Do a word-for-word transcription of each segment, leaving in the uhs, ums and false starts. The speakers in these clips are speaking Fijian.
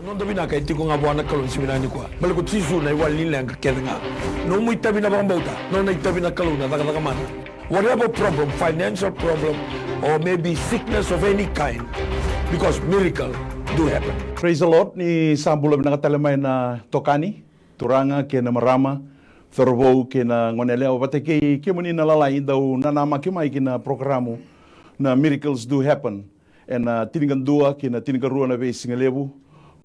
Noda vinaka e tiko ga vua na Kalou ni siga vinaka nikua. Baleta ko Jisu na iwali ni leqa kece ga. Nomu itavi na vakabauta, nona itavi na Kalou na cakacaka mana. Whatever problem, financial problem, or maybe sickness of any kind, because miracle do happen. Praise the Lord. Ni sa bula vinaka tale mai na itokani, turaga kei na marama, cauravou kei na goneyalewa, vata kei kemuni na lalai dau nanamaki mai ki na porokaramu na Miracles Do Happen, ena tinikadua ki na tinikarua na veisigalevu,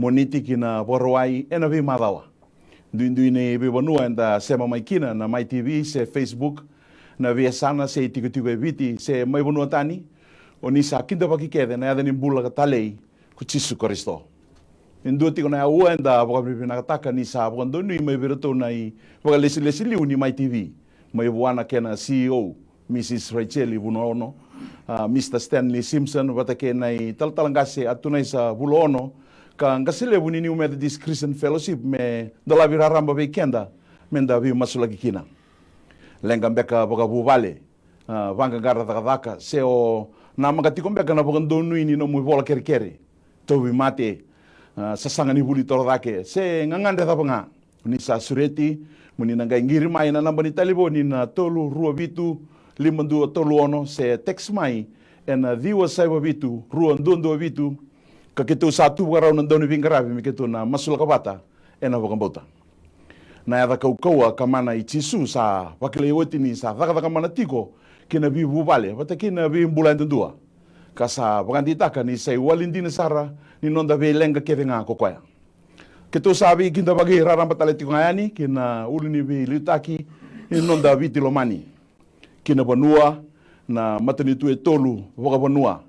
Moniti ki na Vakarauwai, ena veimacawa. Duidui ni veivanua eda sema mai kina na Mai T V se Facebook, na veiyasana se itikotiko e Viti se mai vanua tani, o ni sa kidavaki kece na yaca ni bula ka talei ko Jisu Karisito. E dua tiko na aua eda vakavinavinakataka ni sa vakadonui mai vei iratou na ivakalesilesi liu ni Mai T V, mai vua na kena C E O, Mrs Rachel Vunaono, a, Mr Stanley Simpson, vata kei na italatala qase Atunaisa Vulaono, ka qase levu ni New Methodist Christian Fellowship, me dolavi raraba vei keda meda veimasulaki kina. Leqa beka vakavuvale, a, vaqaqara cakacaka, se o namaka tiko beka na vakadonui ni nomu ivola kerekere, tauvimate, a, sasaga ni vuli torocake, se gagadre cava ga. Ni sa sureti mo ni na qai qiri mai na naba ni talevoni na tolu rua vitu lima dua tolu ono, se text mai ena ciwa saiva vitu rua dua dua vitu, ka keitou sa tu vakarau na dauniveiqaravi me keitou na masulaka vata ena vakabauta. Na yaca kaukauwa ka mana i Jisu sa vakilai oti ni sa cakacaka mana tiko ki na veivuvale vata kei na veibula yadudua, ka sa vakadeitaka ni sa iwali dina sara ni noda veileqa kece ga ko koya. Keitou sa veikidavaki raraba tale tiko ga yani ki na ulu ni veiliutaki ni noda Viti lomani, ki na vanua, na matanitu e tolu vakavanua,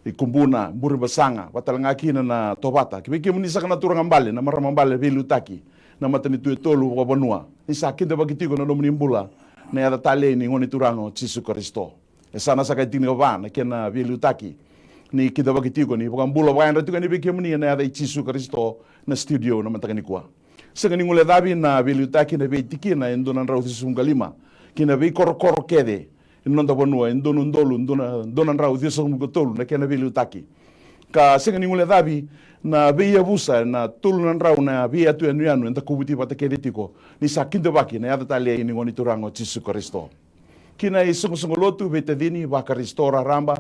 i Kubuna, Burebasaga, vata tale ga kina na Tovata. Ki vei kemuni saka na turaga bale, na marama bale veiliutaki, na matanitu e tolu vakavanua, ni sa kidavaki tiko na nomuni bula na yaca talei ni Gone Turaga o Jisu Karisito. E sa na saka e tinikava na kena veiliutaki ni kidavaki tiko, ni vakabula vakayadra tiko yani vei kemuni ena yaca i Jisu Karisito na studio na mataka nikua. Sega ni guilecavi na veiliutaki na veitikina e dua na drau ciwasagavulu ka lima ki na veikorokoro kece e noda vanua, e dua na udolu, dua na, dua na drau ciwasagavulu ka tolu na kena veiliutaki. Ka sega ni guilecavi na veiyavusa na tolu na drau na veiyatu yanuyanu eda kovuti vata kece tiko, ni sa kidavaki na yaca talei ni Gone Turaga o Jisu Karisito. Ki na isoqosoqo lotu veitacini vaKarisito raraba,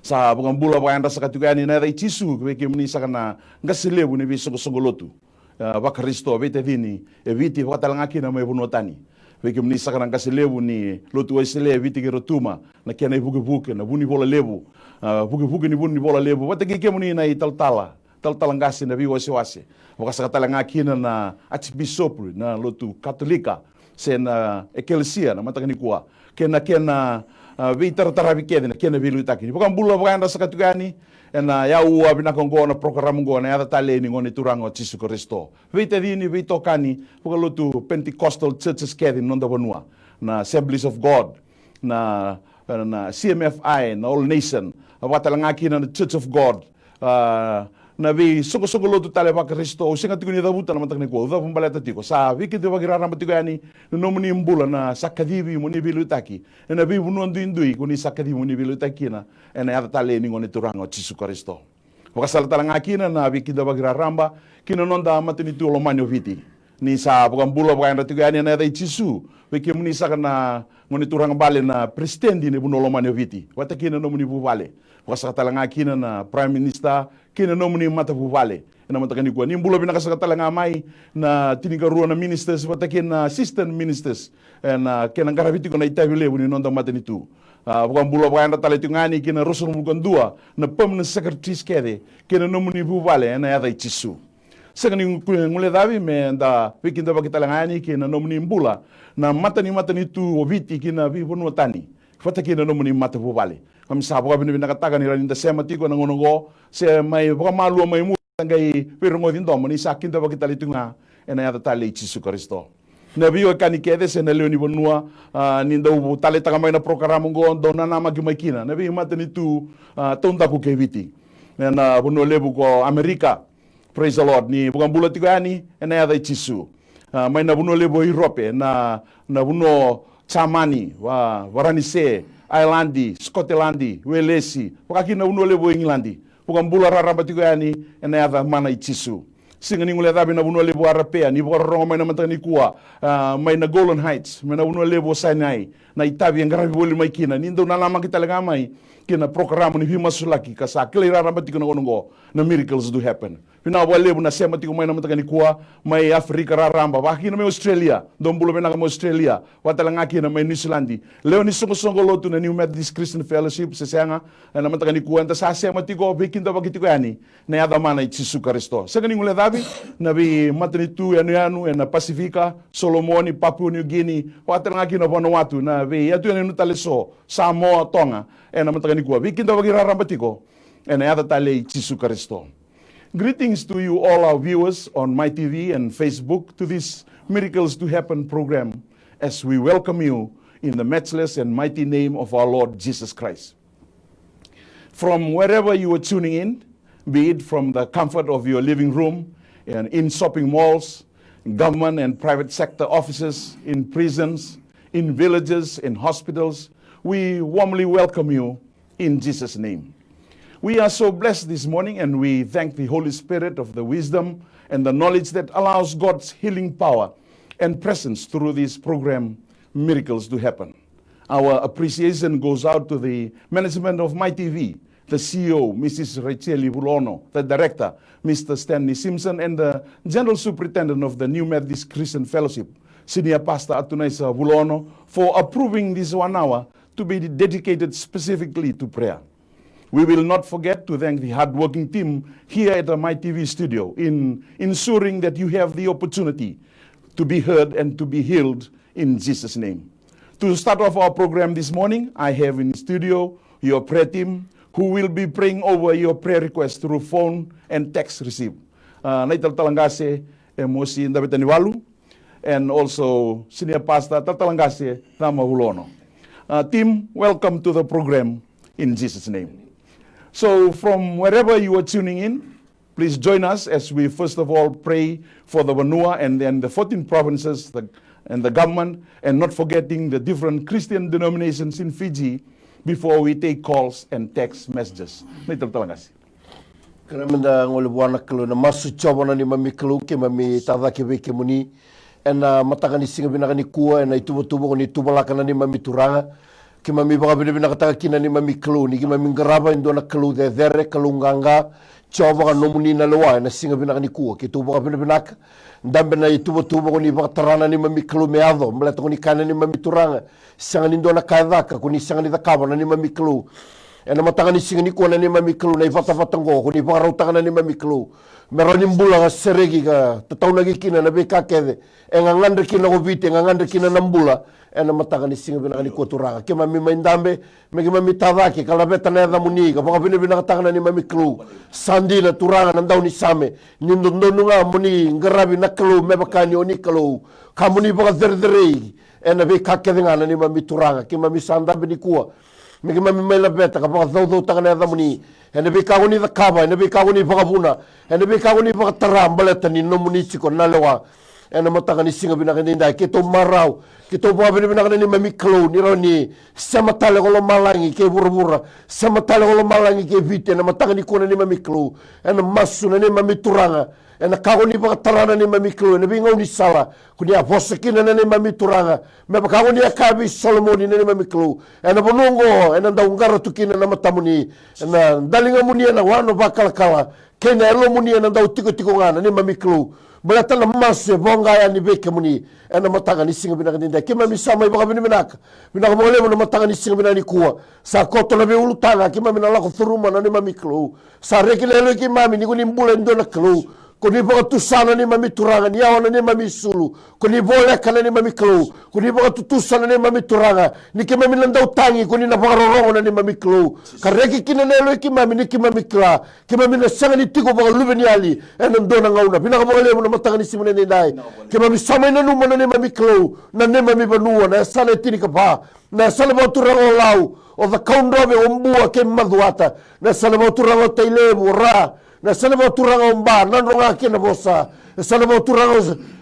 sa vakabula vakayadra saka tiko yani na yaca i Jisu vei kemuni saka na qase levu ni veisoqosoqo lotu, a, vaKarisito veitacini e Viti, vaka tale ga kina mai vanua tani. Vei kemuni saka na qase levu ni Lotu Wesele e Viti kei Rotuma, na kena ivukevuke, na Vunivola Levu, a, vukevuke ni Vunivola Levu, vata kei kemuni na italatala, talatala qase na veiwasewase, vakasaka tale ga kina na Archbishop na Lotu Katolika se na Ekelesia na mataka nikua, kei na kena, a, veitarataravi kece na kena veiliutaki. Ni vakabula vakayadra saka tiko yani ena aua vinaka oqo, na porokaramu oqo, na yaca talei ni Gone Turaga o Jisu Karisito. Veitacini, veitokani vakalotu Pentecostal churches kece ni noda vanua, na Assemblies of God, na, na C M F I, na All Nation, vaka tale ga kina na Church of God, a, na veisoqosoqo lotu tale vaKarisito. Au sega tiko ni cavuta na mataka nikua, au cavu baleta tiko sa veikidavaki raraba tiko yani na nomuni bula na sa kacivi mo ni veiliutaki ena veivanua duidui ko ni sa kacivi mo ni veiliutaki kina, ena yaca talei ni Gone Turaga o Jisu Karisito. Vakasala tale ga kina na veikidavaki raraba ki na noda matanitu lomani o Viti, ni sa vakabula vakayadra tiko yani ena yaca i Jisu vei kemuni saka na Gone Turaga bale na Peresitedi ni vanua lomani o Viti, vata kei na nomuni vuvale. Vakasaka tale ga kina na Prime Minister kei na nomuni matavuvale ena mataka nikua. Ni bula vinaka saka tale ga mai na tinikarua na ministers vata kei na assistant ministers, ena kena qaravi tiko na itavi levu ni noda matanitu. A, vakabula vakayadra tale tiko ga yani ki na ruasagavulu ka dua na permanent secretaries kece kei na nomuni vuvale ena yaca i Jisu. Sega ni gu-, guilecavi me da veikidavaki tale ga yani ki na nomuni bula na mata ni matanitu o Viti ki na veivanua tani, vata kei na nomuni matavuvale. Keimami sa vakavinavinakataka ni rawa ni da sema tiko ena gauna oqo, se mai vakamalua mai muri, da qai veirogoci domo ni sa kidavaki tale tiko ga ena yaca talei i Jisu Karisito. Na veiwekani kece se na lewe ni vanua, a, ni dau taleitaka mai na porokaramu oqo, dau nanamaki mai kina na veimatanitu, a, taudaku kei Viti, ena vanua levu ko Amerika. Praise the Lord. Ni vakabula tiko yani ena yaca i Jisu. A, mai na vanua levu o Iurope, na, na vanua o Jamani, Va-, Varanise, Ailadi, Sikoteladi, Welesi, vaka kina na vanua levu o Igiladi. vakabula raraba tiko yani ena yaca mana i Jisu. Sega ni guilecavi na vanua levu o Arapea, ni vakarorogo mai na mataka nikua, ah, mai na Golan Heights, mai na vanua levu o Sinai, na itavi e qaravi voli mai kina, ni dou nanamaki tale ga mai ki na porokaramu ni veimasulaki ka sa kilai raraba tiko na gauna oqo na Miracles Do Happen. Vinaka vakalevu na sema tiko mai na mataka nikua, mai Aferika raraba, vaka kina mai Australia, dou bula vinaka mai Australia, vaka tale ga kina mai Niusiladi. Lewe ni soqosoqo lotu na New Methodist Christian Fellowship, se sega, ena mataka nikua eda sa sema tiko, veikidavaki tiko yani na yaca mana i Jisu Karisito. Sega ni guilecavi na veimatanitu yanuyanu ena Pasifika, Solomoni, Papua New Guinea, vaka tale ga kina Vanuatu, na veiyatu yanuyanu tale so, Samoa, Toga, ena mataka nikua, veikidavaki raraba tiko ena yaca talei i Jisu Karisito. Greetings to you all our viewers on My T V and Facebook to this Miracles Do Happen program, as we welcome you in the matchless and mighty name of our Lord Jesus Christ. From wherever you are tuning in, be it from the comfort of your living room, and in shopping malls, government and private sector offices, in prisons, in villages, in hospitals, we warmly welcome you in Jesus' name. We are so blessed this morning, and we thank the Holy Spirit of the wisdom and the knowledge that allows God's healing power and presence through this program, Miracles Do Happen. Our appreciation goes out to the management of My T V, the C E O, Missus Rachel Vulono, the director, Mister Stanley Simpson, and the general superintendent of the New Methodist Christian Fellowship, Senior Pastor Atunaisa Vulono, for approving this one hour to be dedicated specifically to prayer. We will not forget to thank the hardworking team here at the My T V studio in ensuring that you have the opportunity to be heard and to be healed in Jesus' name. To start off our program this morning, I have in studio your prayer team who will be praying over your prayer request through phone and text receive. Uh, na italatala qase, Emosi Davetanivalu, and also Senior Pastor Talatala Qase Cama Vulono. Uh, team, welcome to the program in Jesus' name. So, from wherever you are tuning in, please join us as we first of all pray for the vanua and then the fourteen provinces the, and the government, and not forgetting the different Christian denominations in Fiji before we take calls and text messages. Na italatala qase. Kerea meda gole vua na Kalou ena masu. Jiova na neimami Kalou, keimami tacake vei kemuni ena mataka ni siga vinaka nikua, ena ituvatuva ko ni tuvalaka na neimami Turaga. Keimami vakavinavinakataka kina na neimami Kalou ni keimami qarava e dua na Kalou cecere, Kalou qaqa. Jiova, ka nomuni na lewa ena siga vinaka nikua. Keitou vakavinavinaka, dabe na ituvatuva ko ni vakatara na neimami Kalou me yaco, baleta ko ni kaya na neimami Turaga, sega ni dua na ka e caka ko ni sega ni cakava na neimami Kalou. Ena mataka ni siga nikua na neimami Kalou, na ivatavata oqo ko ni vakarautaka na neimami Kalou me rawa ni bula ka sereki ka tataunaki kina na veika kece e gagadre kina ko Viti, e gagadre kina na bula. Ena mataka ni siga vinaka nikua Turaga, keimami mai dabe me keimami tacake ka laveta na yacamuni ka vakavinavinakataka na neimami Kalou. Sa dina Turaga na daunisame, ni dodonu ga mo ni qaravi na Kalou me vaka ni o ni Kalou, ka mo ni vakacerecerei ena veika kece ga na neimami Turaga. Keimami sa dabe nikua me keimami mai laveta ka vakacaucautaka na yacamuni ena veika ko ni cakava, ena veika ko ni vakavuna, ena veika ko ni vakatara, baleta ni nomuni tiko na lewa. Ena mataka ni siga vinaka edaidai keitou marau, keitou vakavinavinaka na neimami Kalou ni rawa ni sema tale ko lomalagi kei vuravura, sema tale ko lomalagi kei Viti ena mataka nikua na neimami Kalou. Ena masu na neimami Turaga, ena ka ko ni vakatara na neimami Kalou ena veigaunisala ko ni a vosa kina na neimami Turaga, me vaka ko ni a kaya vei Solomoni na neimami Kalou, ena vanua oqo ena dau qara tu kina na matamuni, ena daligamuni ena wano vakalakala, kei na yalomuni ena dau tikotiko ga na neimami Kalou. Baleta na masu e voqa yani vei kemuni ena mataka ni siga vinaka edaidai. Keimami sa mai vakavinavinaka, vinaka vakalevu na mataka ni siga vinaka nikua. Sa koto na veiulutaga keimami na lako curuma na neimami Kalou. Sa reki na yalo i keimami ni ko ni bula e dua na Kalou. Ko ni vakatusa na neimami Turaga ni yawa na neimami isulu. Ko ni voleka na neimami Kalou. Ko ni vakatutusa na neimami Turaga ni keimami na dau tagi, ko ni na vakarorogo na neimami Kalou, ka reki kina na yalo i keimami ni keimami kila keimami na sega ni tiko vakaluveniyali ena dua na gauna. Vinaka vakalevu na mataka ni siga edaidai. Keimami sa mai nanuma na neimami Kalou, na neimami vanua, na yasana e tinikava, na yasana vakaturaga o Lau, o Cakaudrove, o Bua kei Macuata, na yasana vakaturaga o Tailevu, o Ra, Na yasana vakaturaga o Ba, Nadroga kei Navosa. Yasana vakaturaga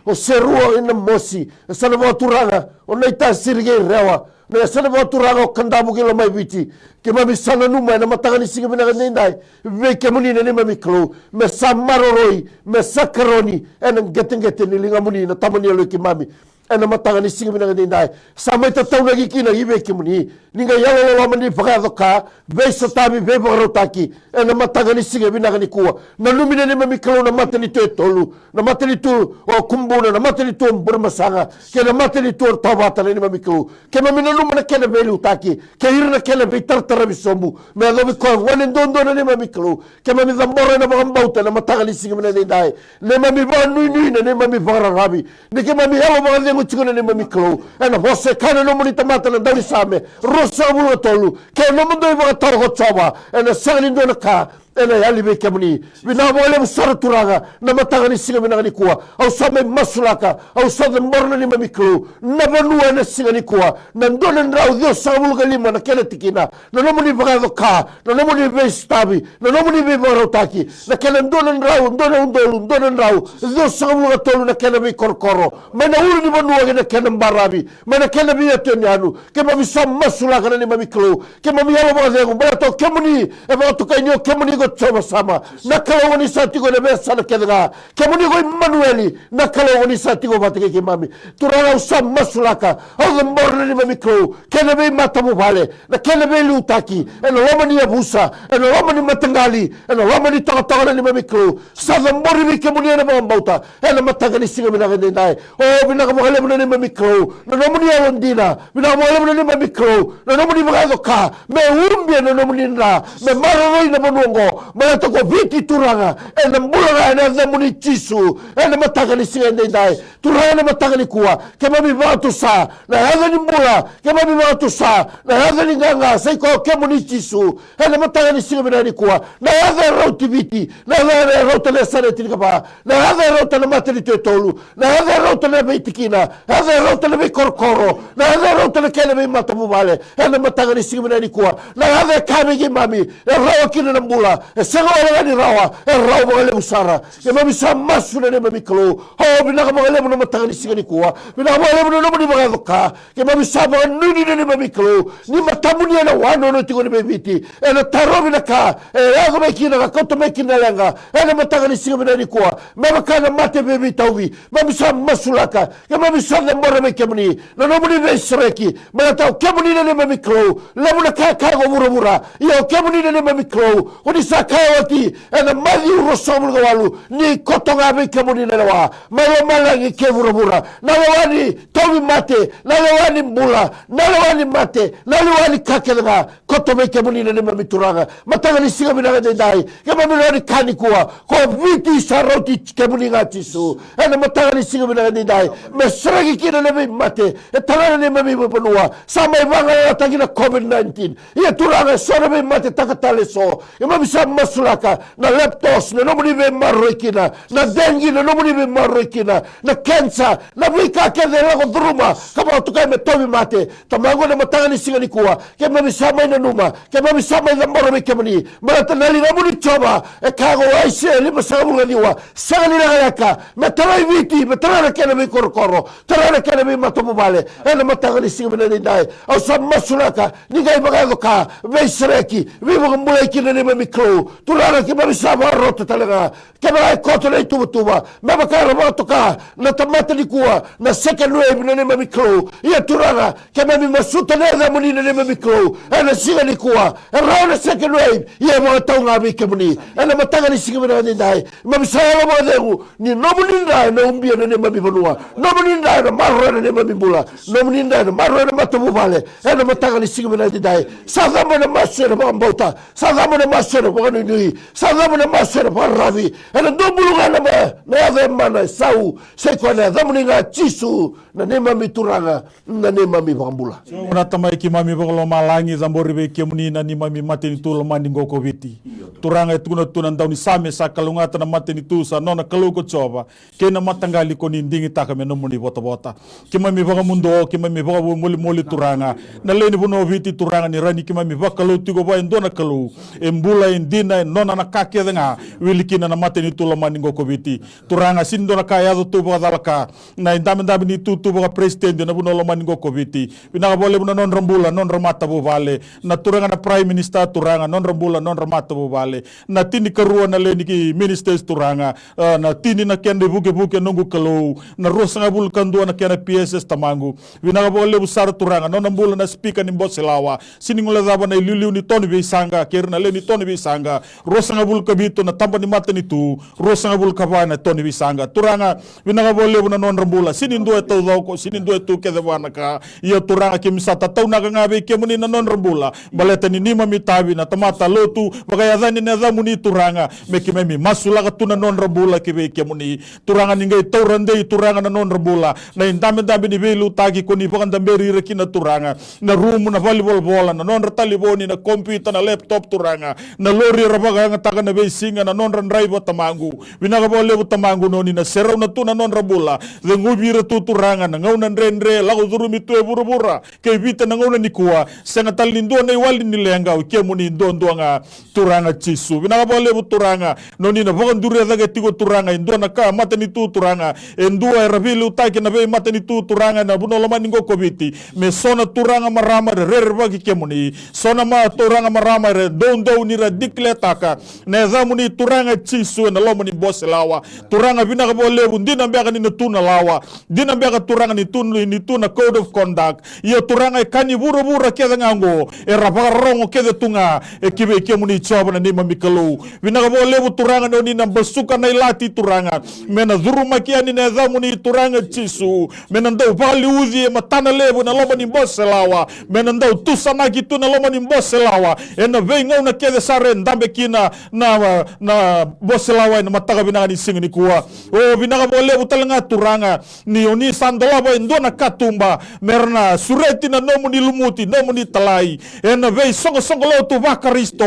o, o Serua kei Namosi. Yasana vakaturaga o Naitasiri kei Rewa. Na yasana vakaturaga o Kadavu kei Lomaiviti. Keimami sa nanuma ena mataka ni siga vinaka edaidai vei kemuni na neimami Kalou, me sa maroroi, me sa karoni ena qeteqete ni ligamuni na Tama ni yalo i keimami. Ena mataka ni siga vinaka edaidai, sa mai tataunaki kina i vei kemuni. Ni qai yalololoma ni vakayaco ka, veisotavi, veivakarautaki ena mataka ni siga vinaka nikua. Nanumi na neimami Kalou na matanitu e tolu, na matanitu o Kubuna, na matanitu o Burebasaga kei na matanitu o Tovata na neimami Kalou. Keimami nanuma na kena veiliutaki kei ira na kena veitarataravi sobu me yacovi koya gone duadua na neimami Kalou. Keimami cabora ena vakabauta ena mataka ni siga vinaka edaidai. Neimami vakanuinui, na neimami vakararavi. Ni keimami yalo vakacegu tiko na neimami Kalou ena vosa e kaya na nomuni tamata na daunisame ruasagavulu ka tolu: Ke nomudou ivakatawa ko Jiova, ena sega ni dua na ka ena yali vei kemuni. Vinaka vakalevu sara Turaga na mataka ni siga vinaka nikua. Au sa mai masulaka, au sa cabora na neimami Kalou na vanua ena siga nikua. Na dua na drau ciwasagavulu ka lima na kena tikina, na nomuni vakayaco ka, na nomuni veisotavi, na nomuni veivakarautaki, na kena dua na drau, dua na udolu, dua na drau ciwasagavulu ka tolu na kena veikorokoro, mai na ulunivanua kei na kena baravi, mai na kena veiyatu yanuyanu. Keimami sa masulaka na neimami Kalou. Keimami yalo vakacegu baleta o kemuni e vakatokai ni o kemuni ko Jiova Sama, na Kalou ko ni sa tiko ena veiyasana kece ga. Kemuni ko Imanueli, na Kalou ko ni sa tiko vata kei keimami. Turaga, au sa masulaka, au cabora na neimami Kalou kei na veimatavuvale, na kena veiliutaki ena loma ni yavusa, ena loma ni mataqali, ena loma ni tokatoka na neimami Kalou. Sa cabori vei kemuni ena vakabauta ena mataka ni siga vinaka edaidai. O, vinaka vakalevu na neimami Kalou na nomuni yalodina. Vinaka vakalevu na neimami Kalou na nomuni vakayaco ka me ubia na nomuni dra, me maroroi na vanua oqo. Baleta ko Viti Turaga ena bula ga ena yacamuni Jisu. Ena mataka ni siga edaidai Turaga, ena mataka nikua keimami vakatusa na yaca ni bula, keimami vakatusa na yaca ni qaqa, sa i koya o kemuni Jisu. Ena mataka ni siga vinaka nikua, na yaca e rauti Viti, na yaca e rauta na yasana e tinikava, na yaca e rauta na matanitu e tolu, na yaca e rauta na veitikina, yaca e rauta na veikorokoro, na yaca e rauta na kena veimatavuvale. Ena mataka ni siga vinaka nikua, na yaca e kaya vei keimami e rawa kina na bula, e sega wale ga ni rawa, e rawa vakalevu sara. Keimami sa masu na neimami Kalou. O, vinaka vakalevu na mataka ni siga nikua. Vinaka vakalevu na nomuni vakayaco ka. Keimami sa vakanuinui na neimami Kalou ni matamuni ena wanono tiko ni veiviti, ena tarovi na ka e yaco mai kina ka kauta mai kina na leqa. Ena mataka ni siga vinaka nikua, me vaka na mate veiveitauvi, keimami sa masulaka, keimami sa cabora vei kemuni na nomuni veisereki. Baleta o kemuni na neimami Kalou, levu na ka e kaya ko vuravura, ia o kemuni na neimami Kalou. Ko ni sa kaya oti ena Maciu ruasagavulu ka walu ni koto ga vei kemuni na lewa mai lomalagi kei vuravura. Na lewa ni tauvimate, na lewa ni bula, na lewa ni mate, na lewa ni ka kece ga, koto vei kemuni na neimami Turaga. Mataka ni siga vinaka edaidai, keimami rawa ni kaya nikua, ko Viti sa rauti kemuni ga Jisu. Ena mataka ni siga vinaka edaidai, me sereki kina na veimate e tara na neimami vanua. Sa mai vagalalataki na COVID nineteen. Ia Turaga, e so na veimatetaka tale e so. Keimami sa masulaka na leptos, na nomuni veimaroroi kina, na dengue, na nomuni veimaroroi kina, na kenisa, na veika kece e lako curuma ka vakatokai me tauvimate. Tamaqu, ena mataka ni siga nikua, keimami sa mai nanuma, keimami sa mai cabora vei kemuni. Baleta na ligamuni Jiova, e kaya ko Aisea limasagavulu ka ciwa, sega ni lekaleka me tarai Viti, me tarai na kena veikorokoro, tarai na kena veimatavuvale. Ena mataka ni siga vinaka edaidai, au sa masulaka ni qai vakayaco ka, veisereki, veivakabulai kina na neimami Kalou. Turaga, keimami sa vakarota tale ga. Kevaka e koto na ituvatuva, me vaka era vakatoka na tamata nikua na second wave na neimami Kalou. Ia Turaga, keimami masuta na yacamuni na neimami Kalou ena siga nikua. E rawa na second wave, ia e vakatau ga vei kemuni. Ena mataka ni siga vinaka edaidai, keimami sa yalo vakacegu ni nomuni dra ena ubia na neimami vanua. Nomuni dra ena maroroya na neimami bula. Nomuni dra ena maroroya na matavuvale. Ena mataka ni siga vinaka edaidai, sa cabo na masu ena vakabauta. Sa cabo na masu ena vakanuinui. Sa cabo na masu ena vakararavi. Ena dua bulu ga na ma-, na yaca e mana, e sau, sa i koya na yacamuni ga Jisu, na neimami Turaga, na neimami Vakabula. Na Tamai keimami vakalomalagi, cabori vei kemuni na neimami matanitu lomani qo ko Viti. Turaga, e tukuna tu na daunisame, sa kalougata na matanitu, sa nona Kalou ko Jiova, kei na mataqali ko ni digitaka me nomuni votavota. Keimami vakamuduo, keimami vakamolimoli Turaga na lewe ni vanua o Viti Turaga, ni rawa ni keimami vakalou tiko vua e dua na Kalou e bula e dina e nona na ka kece ga, wili kina na matanitu lomani qo ko Viti. Turaga, sini dua na ka e yaco tu vakacalaka. Na idabedabe ni tutu vakaperesitedi na vanua lomani qo ko Viti. Vinaka vakalevu na nodra bula, nodra matavuvale. Na turaga na Prime Minister, Turaga, nodra bula, nodra matavuvale. Na tinikarua na lewe ni ministers, Turaga. A, na tini na kena ivukevuke, noqu Kalou. Na ruasagavulu ka dua na kena P S S, Tamaqu. Vinaka vakalevu sara, Turaga, nona bula na Speaker ni Bose Lawa. Sini guilecava na iliuliu ni to ni veisaqa, kei ira na lewe ni to ni veisaqa. Ruasagavulu ka vitu na taba ni matanitu, ruasagavulu ka va na to ni veisaqa. Turaga, vinaka vakalevu na nodra bula. Sini dua e taucoko, sini dua e tu kece vua na ka. Ia, Turaga, keimami sa tataunaka ga vei kemuni na nodra bula. Baleta ni neimami itavi na tamata lotu vakayacani ena yacamuni, Turaga. Me keimami masulaka tu na nodra bula ki vei kemuni. Turaga, ni qai taura dei, Turaga, na nodra bula. Na idabedabe ni veiliutaki ko ni vakadaberi ira kina, Turaga. Na rumu, na valenivolavola, na nodra talevoni, na kompiuta, na laptop, Turaga. Na lori era vakayagataka na veisiga, na nodra draiva, Tamaqu. Vinaka vakalevu, Tamaqu, ni o ni na serauna tu na nodra bula. Ceguvi ira tu, Turaga, na gauna dredre lako curumi tu e vuravura. Kei Viti ena gauna nikua, sega tale ni dua na iwali ni leqa, o i kemuni duadua ga, Turaga Jisu. Vinaka vakalevu, Turaga, ni o ni na vakaduria cake tiko, Turaga, e dua na ka matanitu, Turaga. E dua era veiliutaki na veimatanitu, Turaga, ena vanua lomani qo ko Viti. Me so na turaga, marama era rerevaki kemuni. So na ma turaga, marama era doudou ni ra declare-taka na yacamuni, Turaga Jisu, ena loma ni Bose Lawa. Turaga, vinaka vakalevu, dina beka ni na tu na lawa. Dina beka, Turaga, ni tu, ni tu na code of conduct. Ia, Turaga, e ka ni vuravura kece ga oqo, era vakarorogo kece tu ga e ki vei kemuni, Jiova na neimami Kalou. Vinaka vakalevu, Turaga, ni o ni na basuka na ilati, Turaga, me na curumaki yani na yacamuni, Turaga Jisu. Me na dau vakaliuci e matana levu ena loma ni Bose Lawa. Me na dau tusanaki tu na loma ni Bose Lawa ena veigauna kece sara e dabe kina na, na Bose Lawa ena mataka vinaka ni siga nikua. O, vinaka vakalevu tale ga, Turaga, ni o ni sa dolava e dua na katuba me ra na sureti na nomuni lumuti, nomuni italai, ena veisoqosoqo lotu vaKarisito,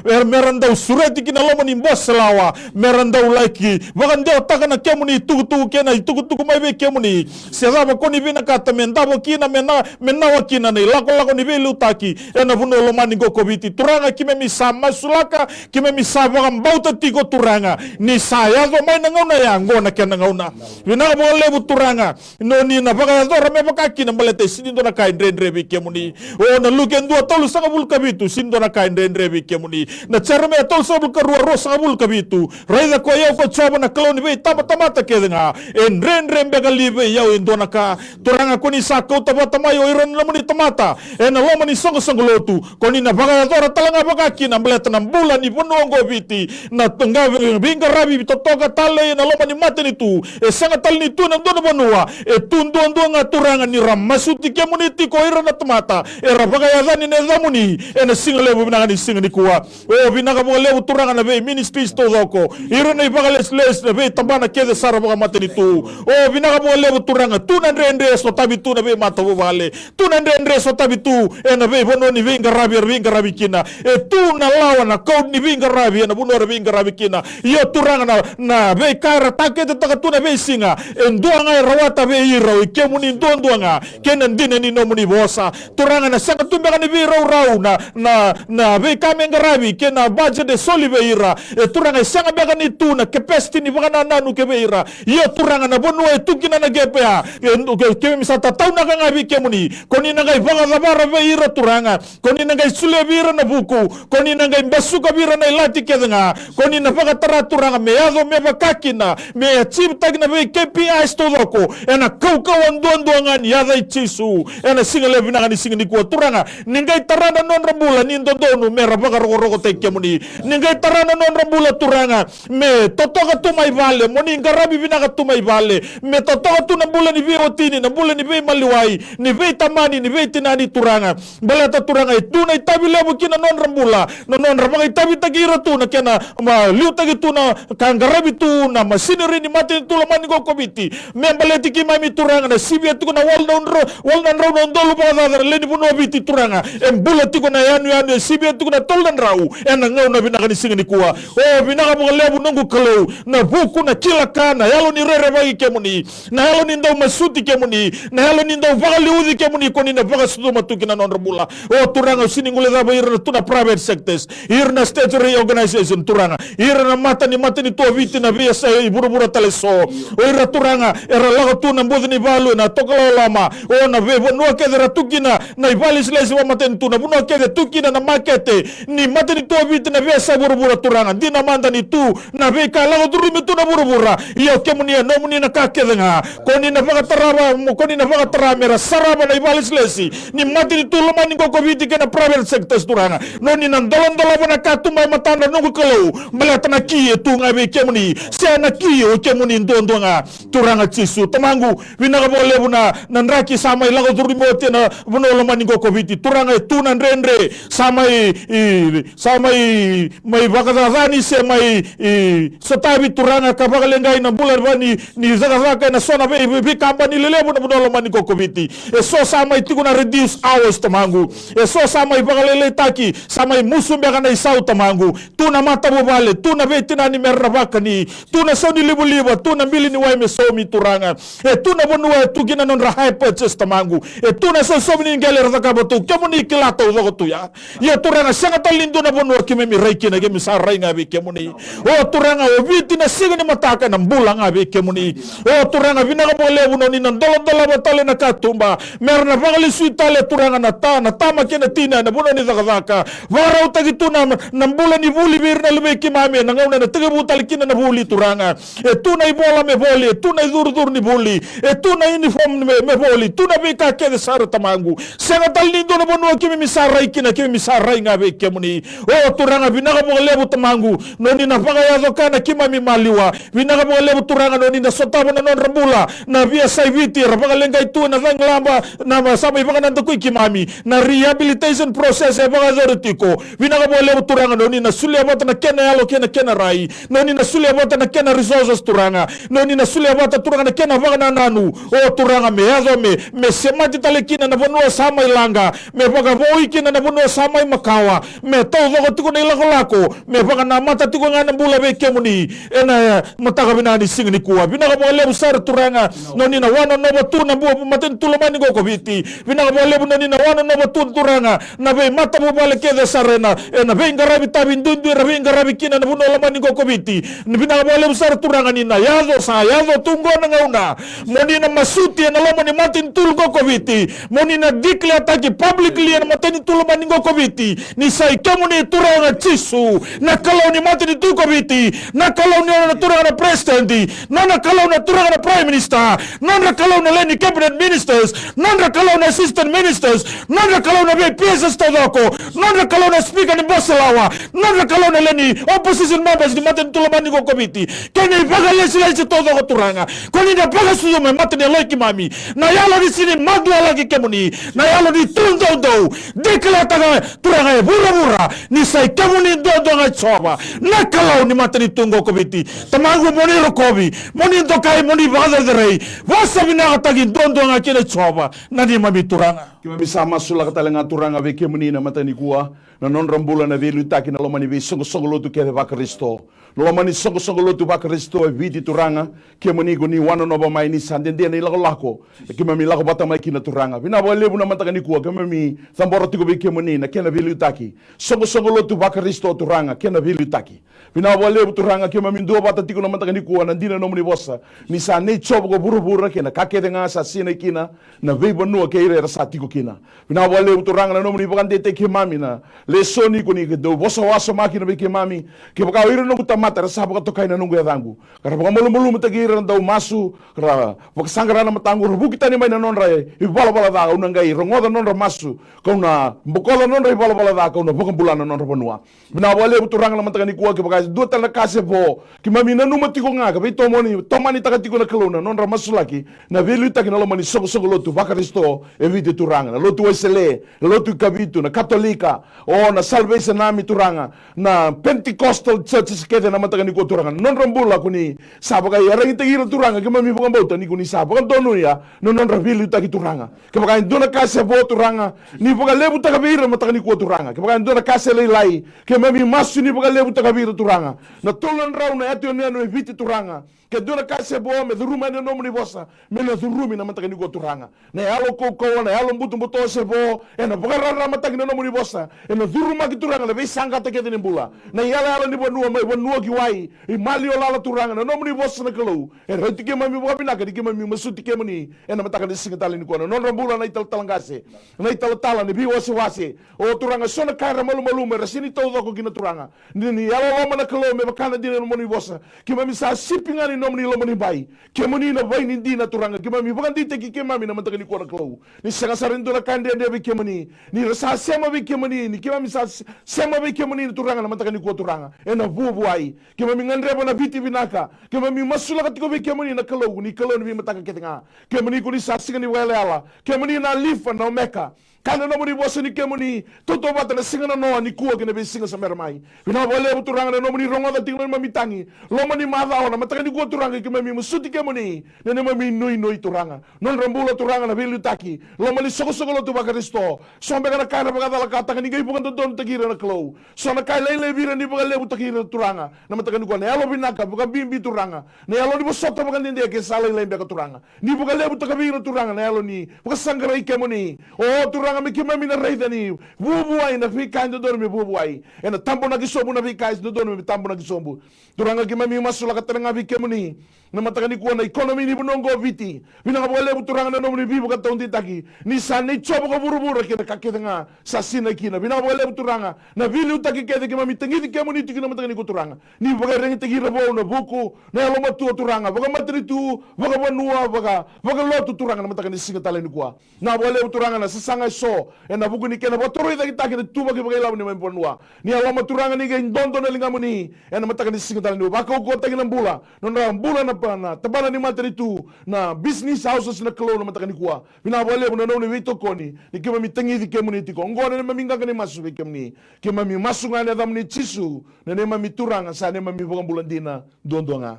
era, me ra dau sureti ki na loma ni Bose Lawa, me ra dau laki vakadewataka na kemuni itukutuku kei na itukutuku mai vei kemuni. Se cava ko ni vinakata me davo kina, me na, me nawa kina na ilakolako ni veiliutaki ena vanua lomani qo ko Viti. Turaga, keimami sa masulaka, keimami sa vakabauta tiko, Turaga, ni sa yaco mai na gauna ya, oqo na kena gauna. Vinaka vakalevu, Turaga, ni o ni na vakayacora me vaka kina, baleta e sini dua na ka e dredre vei kemuni. O, na Luke dua, tolusagavulu ka vitu, sini dua na ka e dredre vei kemuni. Na Jeremaia tolusagavulu ka rua, ruasagavulu ka vitu. Raica ko i au ko Jiova na Kalou ni veitabatamata kece ga. E dredre beka li vei au e dua na ka? Turaga, ko ni sa kauta vata mai o ira na nomuni tamata ena loma ni soqosoqo lotu. Ko ni na vakayacora tale ga vaka kina, baleta na bula ni vanua oqo o Viti. Na toqa veiqaravi totoka tale ena loma ni matanitu. E sega tale ni tu ena dua na vanua. E tu duadua ga, Turaga, ni ra masuti kemuni tiko o ira na tamata era vakayacani na yacamuni ena siga levu vinaka ni siga nikua. O, vinaka vakalevu, Turaga, na vei ministries taucoko, ira na ivakalesilesi, na veitabana kece sara vakamatanitu. O, vinaka vakalevu, Turaga, tu na dredre e sotavi tu na veimatavuvale. Tu na dredre e sotavi tu ena veivanua ni veiqaravi era veiqaravi kina. E tu na lawa, na code ni veiqaravi ena vanua era veiqaravi kina. Ia, Turaga, na, na veika era taketetaka tu na veisiga, e dua ga e rawata vei ira, o i kemuni duadua ga kei na dina ni nomuni vosa. Turaga, na sega tu beka ni veiraurau na, na, na veika me qaravi kei na budget e soli vei ira. E, Turaga, e sega beka ni tu na capacity ni vakanananu kei vei ira. Ia, Turaga, na vanua e tu kina na gap ya, e, ke, keimami sa tataunaka ga vei kemuni. Ko ni na qai vakacavara vei ira, Turaga. Ko ni na qai solia vei ira na vuku. Ko ni na qai basuka vei ira na ilati kece ga. Ko ni na vakatara, Turaga, me yaco me vaka kina, me achieve-taki na vei K P Is taucoko ena kaukauwa duadua ga ni yaca i Jisu ena siga levu vinaka ni siga nikua. Turaga, ni qai tara na nodra bula ni dodonu me ra vakarokorokotaki kemuni. Ni qai tara na nodra bula, Turaga, me totoka tu mai vale, mo ni qaravi vinaka tu mai vale. Me totoka tu na bula ni veiwatini, na bula ni veimaliwai, ni veitamani, ni veitinani, Turaga. Baleta, Turaga, e tu na itavi levu ki na nodra bula, na nodra vakaitavitaki ira tu na kena, ma, liutaki tu na ka qaravi tu na machinery ni matanitu lomani qo ko Viti. Me baleti keimami, Turaga, na sivia tiko na walu na dra-, walu na drau na udolu vakacaca na lewe ni vanua o Viti, Turaga. E bula tiko na yanuyanu, e sivia tiko na tolu na drau ena gauna vinaka ni siga nikua. O, vinaka vakalevu, noqu Kalou, na vuku, na kila ka, na yalo ni rerevaki kemuni, na yalo ni dau masuti kemuni, na yalo ni dau vakaliuci kemuni, ko ni na vakasucuma tu ki na nodra bula. O, Turaga, au sega ni guilecava ira na tu na private sectors, ira na statutory organization, Turaga, ira na mata ni matanitu o Viti, na veiyasai vuravura tale eso. O ira, Turaga, era lako tu na buca ni valu, na tokalau loma, o na veivanua kece era tu kina na ivakalesilesi vakamatanitu, na vanua kece tu kina na makete ni matanitu o Viti, na veiyasai vuravura, Turaga. Dina mada ni tu na veika lako curumi tu na vuravura, ia o kemuni e nomuni na ka kece ga. Ko ni na vakatarava, ko ni na vakatara me ra sarava na ivakalesilesi ni matanitu lomani qo ko Viti kei na private sectors, Turaga. Noni na dolodolova na katuba e matadra, noqu Kalou, baleta na ki e tu ga vei kemuni, se na ki o kemuni duadua ga, Turaga Jisu. Tamaqu, vinaka vakalevu na, na draki sa mai lako curumi oti ena vanua lomani qo ko Viti, Turaga. E tu na dredre sa mai, i, sa mai, mai vakacacani se mai, i, sotavi, Turaga, ka vakaleqai na bula va ni, ni cakacaka ena so na vei, vei, veikabani lelevu na vanua lomani qo ko Viti. Eso sa mai tiko na reduced hours, Tamaqu. Eso sa mai vakalailaitaki, sa mai musu beka na isau, Tamaqu. Tu na matavuvale, tu na veitinani me ra na vakani, tu na sau ni livaliva, tu na bili ni wai me saumi, Turaga. E tu na vanua e tu kina na nodra hire purchase, Tamaqu. E tu na sausaumi ni qele era cakava tu, kemuni kila taucoko tu ya. Ia, Turaga, sega tale ni dua na vanua keimami rai kina, keimami sa rai ga vei kemuni. O Turaga, o Viti na siga ni mataka ena bula ga vei kemuni. O Turaga, vinaka vakalevu, noni na dolodolova tale na katuba me ra na vakalesui tale, Turaga, na ta, na tama kei na tina ena vanua ni cakacaka. Vakarautaki tu na, na bula ni vuli vei ira na luvei keimami ena gauna ena tekivu tale kina na vuli, Turaga. E tu na ivola me voli, e tu na icurucuru ni vuli, e tu na uniform me, me voli, tu na veika kece sara, Tamaqu. Sega tale ni dua na vanua keimami sa rai kina, keimami sa rai ga vei kemuni. O Turaga, vinaka vakalevu, Tamaqu, noni na vakayaco ka na keimami maliwa. Vinaka vakalevu, Turaga, noni na sotava na nodra bula na veiyasai Viti era vakaleqai tu ena cagilaba, na ma, sa mai vakanadakui keimami, na rehabilitation process e vakayacori tiko. Vinaka vakalevu, Turaga, noni na solia vata na kena yalo kei na kena rai, noni na solia vata na kena resources, Turaga, noni na solia vata, Turaga, na kena vakanananu. O Turaga, me yaco me, me semati tale kina na vanua sa mai laqa, me vakavoui kina na vanua sa mai makawa, me taucoko tiko na ilakolako, me vakanamata tiko ga na bula vei kemuni ena mataka vinaka ni siga nikua. Vinaka vakalevu sara, Turaga, noni na wanonova tu na bua matanitu lomani qo ko Viti. Vinaka vakalevu noni na wanonova tu, Turaga, na veimatavuvale kece sara ena, ena veiqaravi tavi duidui era veiqaravi kina na vanua lomani qo ko Viti. Vinaka vakalevu sara, Turaga, ni na yaco, sa yaco tu qo na gauna, moni na masuti ena loma ni matanitu qo ko Viti, moni na declare-taki publicly ena matanitu lomani qo ko Viti ni sa i kemuni, Turaga Jisu, na Kalou ni matanitu ko Viti, na Kalou ni nona, Turaga, na president, nona Kalou na, Turaga, na prime minister, nodra Kalou na lewe ni cabinet ministers, nodra Kalou na assistant ministers, nodra Kalou na vei P S S taucoko, nodra Kalou na speaker ni bose lawa, nodra Kalou na lewe ni opposition members ni matanitu lomani qo ko Viti, kei na ivakalesilesi taucoko, Turaga. Ko ni na vakasucuma e mata ni yaloi keimami na yalo ni sini madualaki kemuni, na yalo ni tu doudou. Declare-taka, Turaga, e vuravura ni sa i kemuni duadua ga, Jiova, na Kalou ni matanitu qo ko Viti. Tamaqu, mo ni rokovi, mo ni dokai, mo ni vakacerecerei. Vosa vinakataki duadua ga kina, Jiova, na neimami Turaga. Keimami sa masulaka tale ga, Turaga, vei kemuni na mataka nikua, na nodra bula na veiliutaki na loma ni veisoqosoqo lotu kece vaKarisito, na loma ni soqosoqo lotu vaKarisito e Viti, Turaga. Kemuni ko ni wanonova mai ni sa dede na ilakolako e keimami lako vata mai kina, Turaga. Vinaka vakalevu na mataka nikua, keimami cabora tiko vei kemuni na kena veiliutaki soqosoqo lotu vaKarisito, Turaga, kena veiliutaki. Vinaka vakalevu, Turaga, keimami duavata tiko na mataka nikua, na dina ni nomuni vosa, ni sa nei Jiova ko vuravura kei na ka kece ga sa sinai kina, na veivanua kei ira era sa tiko kina. Vinaka vakalevu, Turaga, na nomuni vakadeitaki keimami na lesoni ko ni dau vosa wasoma kina vei keimami. Kevaka o ira na noqu tamata era sa vakatokai na noqu yacaqu, ka ra vakamalumalumutaki ira, ra dau masu, ka ra vakasaqara na mataqu, ra vuki tani mai na nodra ivalavala ca, au na qai rogoca na nodra masu, kau na bokoca na nodra ivalavala ca, kau na vakabula na nodra vanua. Vinaka vakalevu, Turaga, na mataka nikua, kevaka e dua tale na ka se vo, keimami nanuma tiko ga ka veitomani, tomanitaka tiko na Kalou na nodra masulaki na veiliutaki na loma ni soqosoqo lotu vaKarisito e Viti, Turaga, na Lotu Wesele, na Lotu iKavitu, na Katolika, o na Salvation Army, Turaga, na Pentecostal churches kece na mataka nikua, Turaga. Na nodra bula ko ni sa vakaiyaragitaki ira, Turaga, keimami vakabauta ni ko ni sa vakadonuya na nodra veiliutaki, Turaga. Kevaka e dua na ka se vo, Turaga, ni vakalevutaka vei ira na mataka nikua, Turaga. Kevaka e dua na ka se lailai, keimami masu ni vakalevutaka vei ira, Turaga, na tolu na drau na yatu yanuyanu e Viti, Turaga. Ke dua na ka se vo, me curuma yani na nomuni vosa, me na curumi na mataka nikua Turaga. Na yalo kaukauwa, na yalo butobuto se vo, ena vakararamataki na nomuni vosa, ena curumaki Turaga na veisaqata kece ni bula. Na iyalayala ni vanua, mai vanua ki wai, i maliwa lala Turaga, na nomuni vosa na Kalou, e rauti keimami vakavinaka ni keimami masuti kemuni, ena mataka ni siga tale nikua. Na nodra bula na italatala qase, na italatala ni veiwasewase. O Turaga, so na ka era malumalumu, era sega ni taucoko kina Turaga. Ni, ni yalololoma na Kalou, me vaka na dina ni nomuni vosa. Keimami sa sipi ga ni nomuni lomanibai. Kemuni na vaini dina Turaga, keimami vakadeitaki keimami na mataka nikua na Kalou. Ni sega sara ni dua na ka dredre vei kemuni. Ni ra sa sema vei kemuni, ni keimami sa se-, sema vei kemuni na Turaga na mataka nikua Turaga. Ena vuavuai. Keimami gadreva na Viti vinaka. Keimami masulaka tiko vei kemuni na Kalou, ni Kalou ni veimataka kece ga. Kemuni ko ni sa siga ni vakayalayala. Kemuni na Alifa na Omeka. Ka na nomuni vosa ni kemuni, tautauvata na siga nanoa, nikua kei na veisiga sa bera mai. Vinaka vakalevu Turaga na nomuni rogoca tiko na neimami tagi. Loma ni macawa na mataka nikua Turaga keimami masuti kemuni. Na neimami nuinui Turaga. Nodra bula Turaga na veiliutaki. Loma ni soqosoqo lotu vaKarisito. So beka na ka era vakacalakataka ni qai vakadodonutaki ira na Kalou. So na ka e lailai vei ira ni vakalevutaki ira Turaga. Na mataka nikua na yalo vinaka vakabibi Turaga. Na yalo ni vosota vakadede ke sa lailai beka Turaga. Ni vakalevutaka vei ira Turaga na yalo ni vakasaqarai kemuni. O Turaga me keimami na raica ni vuavuai na veika e dodonu me vuavuai. Ena tabonaki sobu na veika e dodonu me tabonaki sobu. Turaga keimami masulaka tale ga vei kemuni. Na mataka nikua na ikonomi ni vanua oqo Viti. Vinaka vakalevu Turaga na nomuni veivakataudeitaki. Ni sa nei Jiova ko vuravura kei na ka kece ga sa sinai kina. Vinaka vakalevu Turaga na veiliutaki kece keimami tagici kemuni tiko na mataka nikua Turaga. Ni vakaregitaki ira vou na vuku, na yalomatua Turaga, vakamatanitu, vakavanua, vaka, vakalotu Turaga na mataka ni siga tale nikua. Na vakalevu Turaga na sasaga eso, ena vuku ni kena vakatoroicaketaki na tuvaki vakailavo ni mai vanua. Ni yaloma Turaga ni qai dodo na ligamuni, ena mataka ni siga tale nikua. Vakaukauwataki na bula, nodra bula na, na tabana ni matanitu, na business houses na Kalou na mataka nikua. Vinaka vakalevu na nomuni veitokoni, ni keimami tagici kemuni tiko. Oqo na neimami qaqa ni masu vei kemuni. Keimami masu ga ena yacamuni Jisu, na neimami Turaga, sa neimami vakabula dina, duadua ga.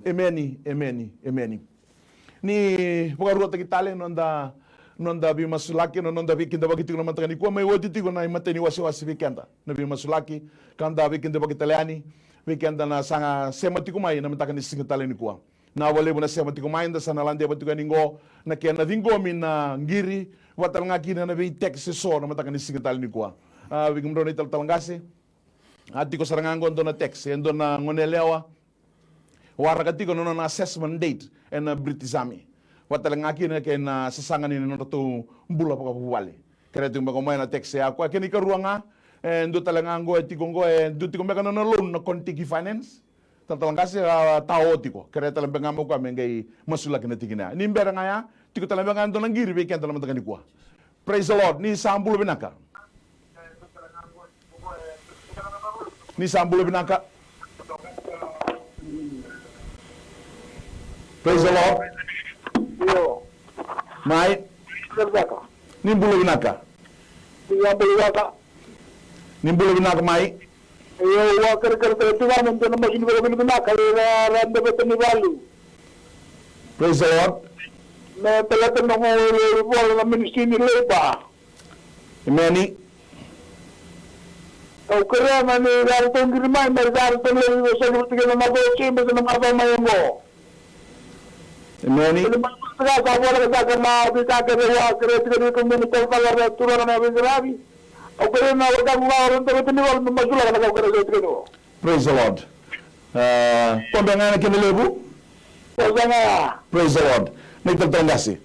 Emeni, emeni, emeni. Ni vakaruataki tale noda, noda veimasulaki, na noda veikidavaki tiko na mataka nikua, mai oti tiko na imatai ni wasewase vei keda. Na veimasulaki, ka da veikidavaki tale yani, vei keda na saga sema tiko mai na mataka ni siga tale nikua. Na vakalevu na sema tiko mai, da sa na ladeva tiko yani qo na kena ciqomi na qiri, vata tale ga kina na veitext eso na mataka ni siga tale nikua. A, vei kemudrau na italatala qase, a tiko sara ga qo dua na text, e dua na goneyalewa, waraka tiko na nona assessment date ena British Army. Vata tale ga kina kei na sasaga ni nodratou bula vakavuvale. Kerea tiko beka mai na text ya, koya kena ikarua ga, e dua tale ga qo e tiko qo, e dua tiko beka na nona loan na Kontiki Finance. Talatala qase, a, tao tiko. Kerea tale beka ga mai o koya me qai masulaki na tikina ya. Ni bera ga ya, tiko tale beka ga dua na qiri vei keda na mataka nikua. Praise the Lord. Ni sa bula vinaka. Ni sa bula vinaka. Praise the Lord. Io. Mai. Bula vinaka. Ni bula vinaka. Ni sa bula vinaka. Ni bula vinaka mai. Io, au a kerekere tale tu ga me dua na masu ni vakavinavinaka vei ira na tabana ni valu. Praise the Lord. Me baleta na noqu ivola na ministry ni Labour. Emeni. Au kerea ga ni ra ratou qiri mai, me ra ratou lai vosoti vata kei na macawa, se bese na macawa mai oqo. Emeni. Ni mai vata ga sa voleka saka na veika kece, au a kerea tiko ni tou mena talatala na turaga na veiqaravi. Au kerea na wekaqu ga o Ron Tavita ni Valu me masulaka na ka au kerea tiko ni. Praise the Lord. A, koya beka ga na kena levu. Praise the Lord. Na italatala qase.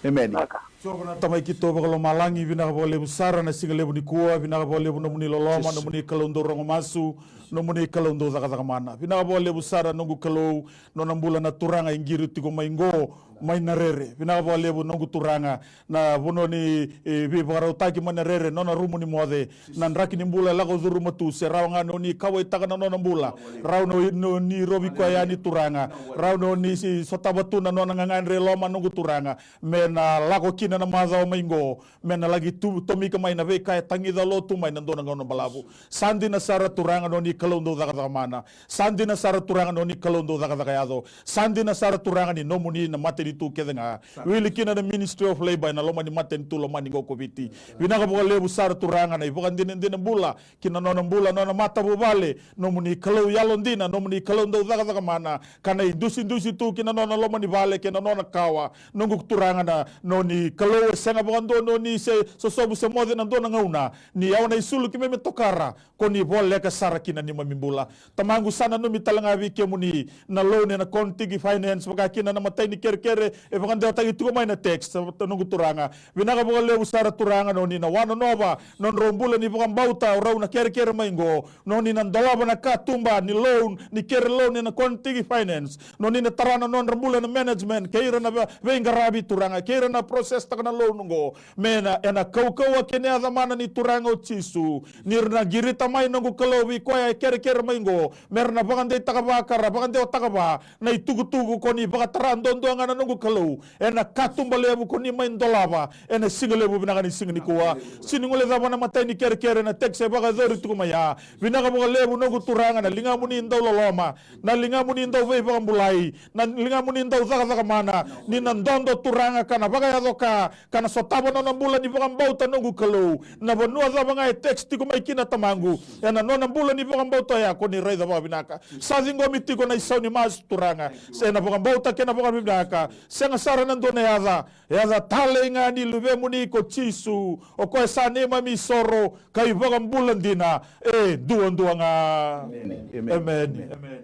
Emeni. Jiova na Tamai keitou vakalomalagi, vinaka vakalevu sara na siga levu nikua, vinaka vakalevu nomuni loloma, nomuni Kalou dau rogo masu, nomuni Kalou dau cakacaka mana. Vinaka vakalevu sara noqu Kalou, nona bula na turaga e qiri tiko mai qo, mai Narere. Vinaka vakalevu noqu Turaga, na vanua ni, e, veivakarautaki mai Narere, nona rumu ni moce, na draki ni bula e lako curuma tu, se rawa ga ni oni kauwaitaka na nona bula, rawa ni oni rovi koya yani Turaga, rawa ni oni sotava tu na nona gagadre e loma noqu Turaga, me na lako kina na macawa mai qo, me na laki tu tomika mai na veika e tagica lo tu mai na dua na gauna balavu. Sa dina sara Turaga na noni Kalou dau cakacaka mana. Sa dina sara Turaga na noni Kalou dau cakacaka yaco. Sa dina sara Turaga ni nomuni na matanitu kece ga. Wili kina na Ministry of Labour ena loma ni matanitu lomani qo ko Viti. Vinaka vakalevu sara Turaga na ivakadinadina bula ki na nona bula, nona matavuvale, nomuni Kalou yalodina, nomuni Kalou dau cakacaka mana, ka na idusidusi tu ki na nona loma ni vale kei na nona kawa. Noqu Turaga na noni Kalou e sega vakadua noni se sosovu se moce na dua na gauna, ni yawa na isulu keimami tokara, ko ni voleka sara kina neimami bula. Tamaqu sa nanumi tale ga vei kemuni na loan ena Kontiki Finance, vaka kina na matai ni kerekere e vakadewataki tiko mai na text, noqu Turaga. Vinaka vakalevu sara Turaga noni na wanonova nodrau bula ni vakabauta, o rau na kerekere mai qo, noni na dolava na katuba ni loan, ni kere loan ena Kontiki Finance, noni na tara na nodra bula na management, kei ira na ve-, veiqaravi Turaga, kei ira na process taka na loan qo, me na, ena kaukauwa kei na yaca mana ni Turaga o Jisu, ni ra na qirita mai noqu Kalou vei koya e kerekere mai qo, me ra na vakadeitaka va ka ra vakadewataka va na itukutuku ko ni vakatara duadua ga na noqu Kalou, ena katuba levu ko ni mai dolava ena siga levu vinaka ni siga nikua. Sega ni guilecava na matai ni kerekere na text e vakayacori tiko mai ya. Vinaka vakalevu noqu Turaga na ligamuni dau loloma, na ligamuni dau veivakabulai, na ligamuni dau cakacaka mana, ni na dodo Turaga ka na vakayaco ka, ka na sotava nona bula ni vakabauta noqu Kalou. Na vanua cava ga e text tiko mai kina Tamaqu, ena nona bula ni vakabauta oya ko ni raica vakavinaka. Sa ciqomi tiko na isau ni masu Turaga, se na vakabauta kei na vakavinaka. Sega sara na dua na yaca, yaca talei ga ni luvemuni ko Jisu, o koya sa neimami isoro ka iVakabula dina e duadua ga. Emeni. Emeni. Emeni.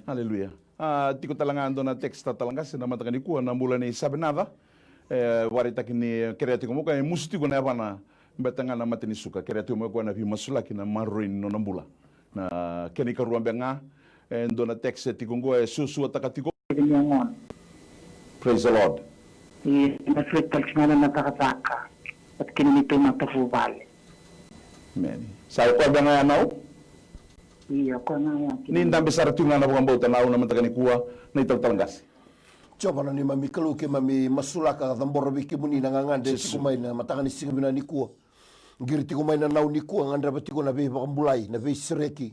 Aleluya. A, tiko tale ga dua na text tale ga se na mataka nikua na bula nei Savenaca. E, vakaraitaki ni kerea tiko mai o koya e musu tiko na yavana, beta ga na mate ni suka, kerea tiko mai o koya na veimasulaki, na maroroi ni nona bula. Na kena ikarua beka ga, e dua na text e tiko qo e suasuataka tiko. Praise the Lord. Ia, na sure tale tiko ga na cakacaka vata kei na neitou matavuvale. Emeni. Sa i koya beka ga ya Nau? Ia, koya ga ya. Ni dabe sara tiko ga na vakabauta Nau na mataka nikua, na italatala qase. Jiova na neimami Kalou, keimami masulaka, cabora vei kemuni na gagadre e tiko mai na mataka ni siga vinaka nikua. Qiri tiko mai na Nau nikua, gadreva tiko na veivakabulai, na veisereki.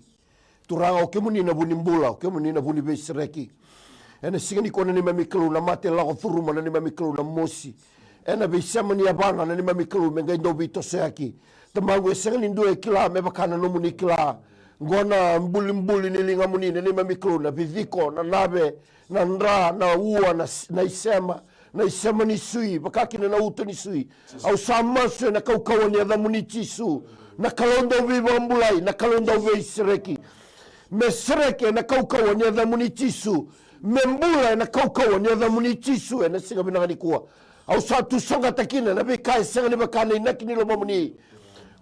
Turaga, o kemuni na vu ni bula, o kemuni na vu ni veisereki. Ena siga nikua na neimami Kalou, na mate e lako curuma na neimami Kalou, na mosi. Ena veisema ni yavana na neimami Kalou me qai dau veitosoyaki. Tamaqu, e sega ni dua e kila me vaka na nomuni kila. Qo na bulibuli ni ligamuni na neimami Kalou, na viciko, na nave, na dra, na ua, na s-, na isema, na isema ni sui, vaka kina na uto ni sui. Au sa masu ena kaukauwa ni yacamuni Jisu, na Kalou dau veivakabulai, na Kalou dau veisereki. Me sereki ena kaukauwa ni yacamuni Jisu. Me bula ena kaukauwa ni yacamuni Jisu ena siga vinaka nikua. Au sa tu saqata kina na veika e sega ni vaka na inaki ni lomamuni.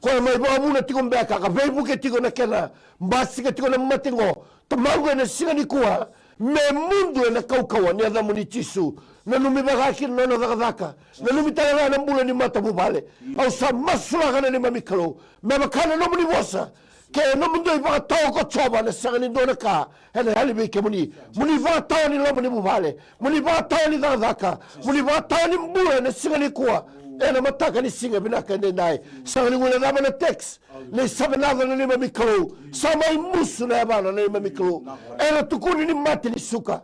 Koya mai vakavuna tiko beka ka veivuke tiko na kena basika tiko na mate qo. Tamaqu, ena siga nikua, me mudu ena kaukauwa ni yacamuni Jisu. Nanumi vaka kina na nona cakacaka. Nanumi tale ga na bula ni matavuvale. Au sa masulaka na neimami Kalou, me vaka na nomuni vosa. Ke nomudou ivakatawa ko Jiova, na sega ni dua na ka ena yali vei kemuni. Mo ni vakatawa ni loma ni vuvale, mo ni vakatawa ni cakacaka, mo ni vakatawa ni bula ena siga nikua, ena mataka ni siga vinaka edaidai. Sega ni guilecava na text nei Savenaca na neimami Kalou. Sa mai musu na yavana na neimami Kalou. Era tukuni ni mate ni suka.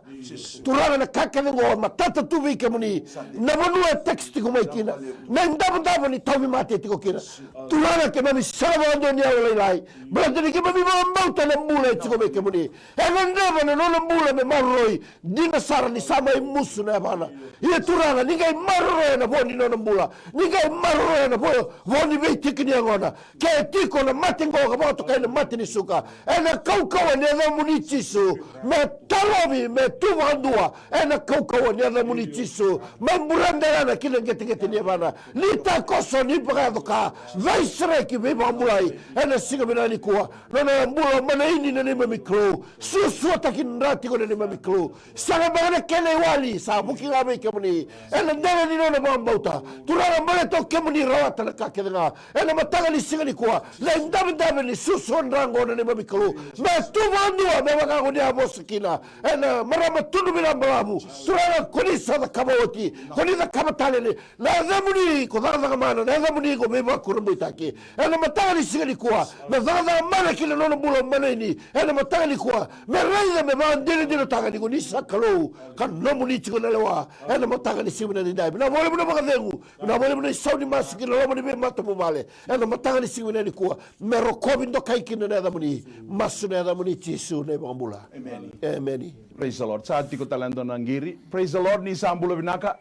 Turaga, na ka kece qo matata tu vei kemuni. Na vanua e text tiko mai kina, na idavodavo ni tauvimate e tiko kina. Turaga, keimami sega vakadua ni yalolailai, baleta ni keimami vakabauta na bula e tiko vei kemuni. E gadreva na nona bula me maroroi. Dina sara ni sa mai musu na yavana. Ia Turaga, ni qai maroroya na vo ni nona bula. Ni qai maroroya na vo, vo ni veitiki ni yagona. Ke tiko na mate qo ka vakatokai na mate ni suka, ena kaukauwa ni yacamuni Jisu, me tarovi, me tu vakadua ena kaukauwa ni yacamuni Jisu. Me buradelana ki na qeteqete ni yavana. Ni takoso, ni vakayaco ka, veisereki, veivakabulai ena siga vinaka nikua. Nona bula mana ini na neimami Kalou. Suasuataki dra tiko na neimami Kalou. Sega beka na kena iwali, sa vuki ga vei kemuni. Ena dela ni nona vakabauta. Turaga, baleta o kemuni rawata na ka kece ga. Ena mataka ni siga nikua, Na idavedave ni susu o dra oqo na neimami Kalou, me tu vakadua me vaka ko ni a vosa kina ena marama Tunuvinabalavu. Turaga, ko ni sa cakava oti, ko ni cakava tale. Na yacamuni ko cakacaka mana, na yacamuni ko veivakurabuitaki. Ena mataka ni siga nikua, me cakacaka mana ki na nona bula o Manaini. Ena mataka nikua, me raica me vakadinadinataka ni ko ni sa Kalou, ka nomuni tiko na lewa. Ena mataka ni siga vinaka nikua, vinaka vakalevu na vakacegu, vinaka vakalevu na isau ni masu ki na loma ni veimatavuvale. Ena mataka ni siga vinaka nikua, me rokovi dokai kina na yacamuni. Masu na yacamuni Jisu na iVakabula. Emeni. Emeni. Praise the Lord. Sa tiko tale e dua na qiri. Praise the Lord, ni sa bula vinaka.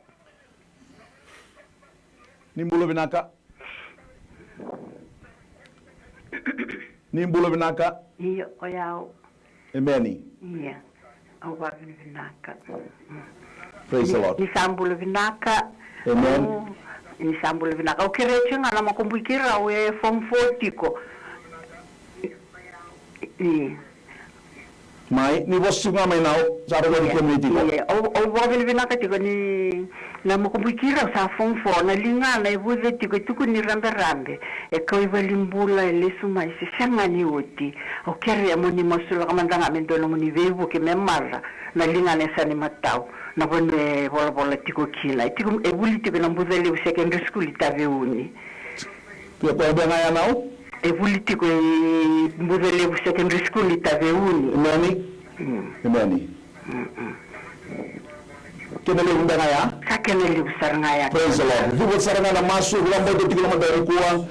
Ni bula vinaka. Ni bula vinaka. Io, o yau. Emeni. Ia. Au vakavinavinaka. Praise the Lord. Ni sa bula vinaka. Amen. Au, ni sa bula vinaka. Au kerea tiko ga na makubui keirau e form four tiko. Ia. Mai, ni vosa tiko ga mai nau, sa rau ni kemuni tiko. Ia, au, au vakavinavinaka tiko ni na makubui keirau sa form four, na ligana e vuce tiko e tukuni raberabe. E kau i valenibula, e lesu mai, se sega ni oti. Au kerea mo ni masulaka mada ga me dua nomuni veivuke me maca na ligana e Sanimatau, na vanua e volavola tiko kina. E tiko, e vuli tiko ena Bucalevu Secondary School i Taveuni. Ke koya beka ga ya nau? E vuli tiko i Bucalevu Secondary School i Taveuni. Emeni. Mm. Emeni. Mm-mm. Kena levu beka ga ya? Sa kena levu sara ga ya. Praise the Lord. Vuqa sara ga na masu, vakabauta tiko na mataka nikua.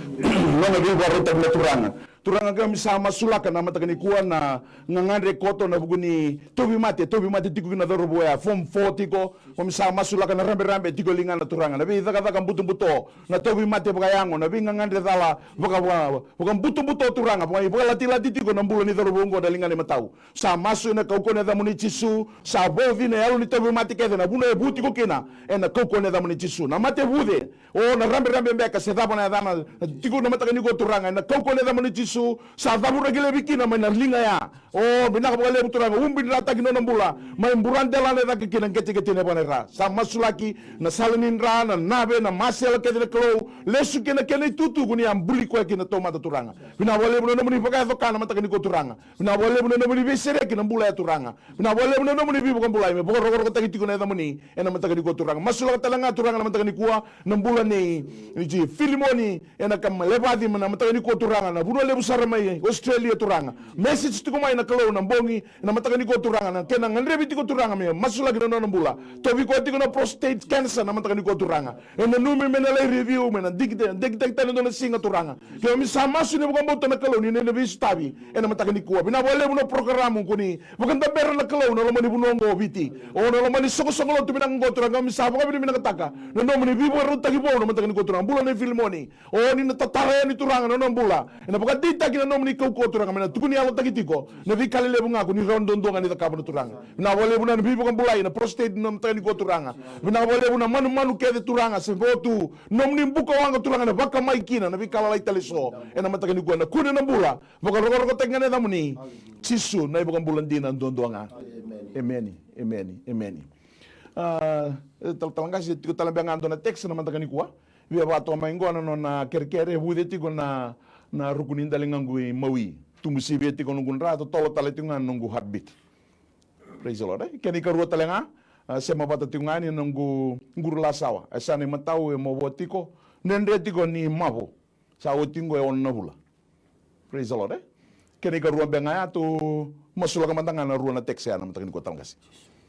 Nona veivakarautaki na Turaga. Turaga, keimami sa masulaka na mataka nikua na gagadre koto ena vuku ni tauvimate, tauvimate tiko kina na cauravou ya, form four tiko. Keimami sa masulaka na raberabe tiko e ligana, Turaga, na veicakacaka butobuto, na tauvimate vakayago, na veigagadre cala vaka, vaka, vakabutobuto, Turaga, vaka, vakalatilati tiko na bula ni cauravou oqo ena ligana imatau. Sa masu ena kaukauwa ni yacamuni Jisu, sa vauci na yalo ni tauvimate kece ena vanua e vu tiko kina, ena kaukauwa ni yacamuni Jisu. Na mate vuce, o na raberabe beka se cava na yacana, tiko na mataka nikua, Turaga, ena kaukauwa ni yacamuni Jisu, sa cavuraki laivi kina mai na liga ya. O, vinaka vakalevu, Turaga, ubidrataki na nona bula mai Buradelana e caka kina Qeteqete, Vakaraubuka. Sa masulaki na sala ni dra, na nave, na masela kece, na Kalou, lesu kina kena itutu ko ni a buli koya kina taumada, Turaga. Vinaka vakalevu na nomuni vakayaco ka na mataka nikua, Turaga. Vinaka vakalevu na nomuni veisereki na bula ya, Turaga. Vinaka vakalevu na nomuni veivakabulai me vakarokorokotaki tiko na yacamuni ena mataka nikua, Turaga. Masulaka tale ga, Turaga, na mataka nikua na bula nei, nei Filimoni ena Kamalevaci mai na mataka nikua, Turaga, na vanua levu sara mai Australia, Turaga. Message tiko mai, na Kalou, na bogi ena mataka nikua, Turaga, na kena gadrevi tiko, Turaga, me masulaki na nona bula. Tauvi koya tiko na prostate cancer na mataka nikua, Turaga. E nanumi me na lai review, me na dikita, dikitaki tale e dua na siga, Turaga. Keimami sa masu ni vakabauta, na Kalou, ni na, na veisotavi ena mataka nikua. Vinaka vakalevu na porokaramu ko ni vakadabera, na Kalou, na loma ni vanua oqo o Viti. O na loma ni soqosoqo lotu vinaka oqo, Turaga, keimami sa vakavinavinakataka na nomuni veivakarautaki vou na mataka nikua, Turaga. Bula nei Filimoni. O ni na tatara yani, Turaga, na nona bula ena vakadeitaki na nomuni kaukauwa, Turaga, me na tukuni yalotaki tiko na veika lelevu ga ko ni rawa duadua ga ni cakava, na Turaga. Vinaka vakalevu na veivakabulai na prostate na mataka nikua, Turaga. Vinaka vakalevu na manumanu kece, Turaga, se vo tu nomuni buka waqa, Turaga, na vakamai kina na veika lalai tale eso ena mataka nikua. Na kune na bula, vakarokorokotaki ga na yacamuni, Jisu na iVakabula dina duadua ga. Emeni, emeni, emeni. A, e, talatala qase, tiko tale beka ga e dua na text na mataka nikua. Via vakatoka mai qo na nona kerekere, e vuce tiko na, na ruku ni daligaqu i Maui. Tubu sivia tiko noqu dra, totolo tale tiko ga na noqu heartbeat. Praise the Lord, e? Kena ikarua tale ga, a, sema vata tiko ga ni noqu quru lasawa. E sa na imatau e mavoa tiko, dredre tiko ni mavo. Sa oti qo e ono na vula. Praise the Lord, e? Kena ikarua beka ga ya, tou masulaka mada ga na rua na text ya na mataka nikua, talatala qase.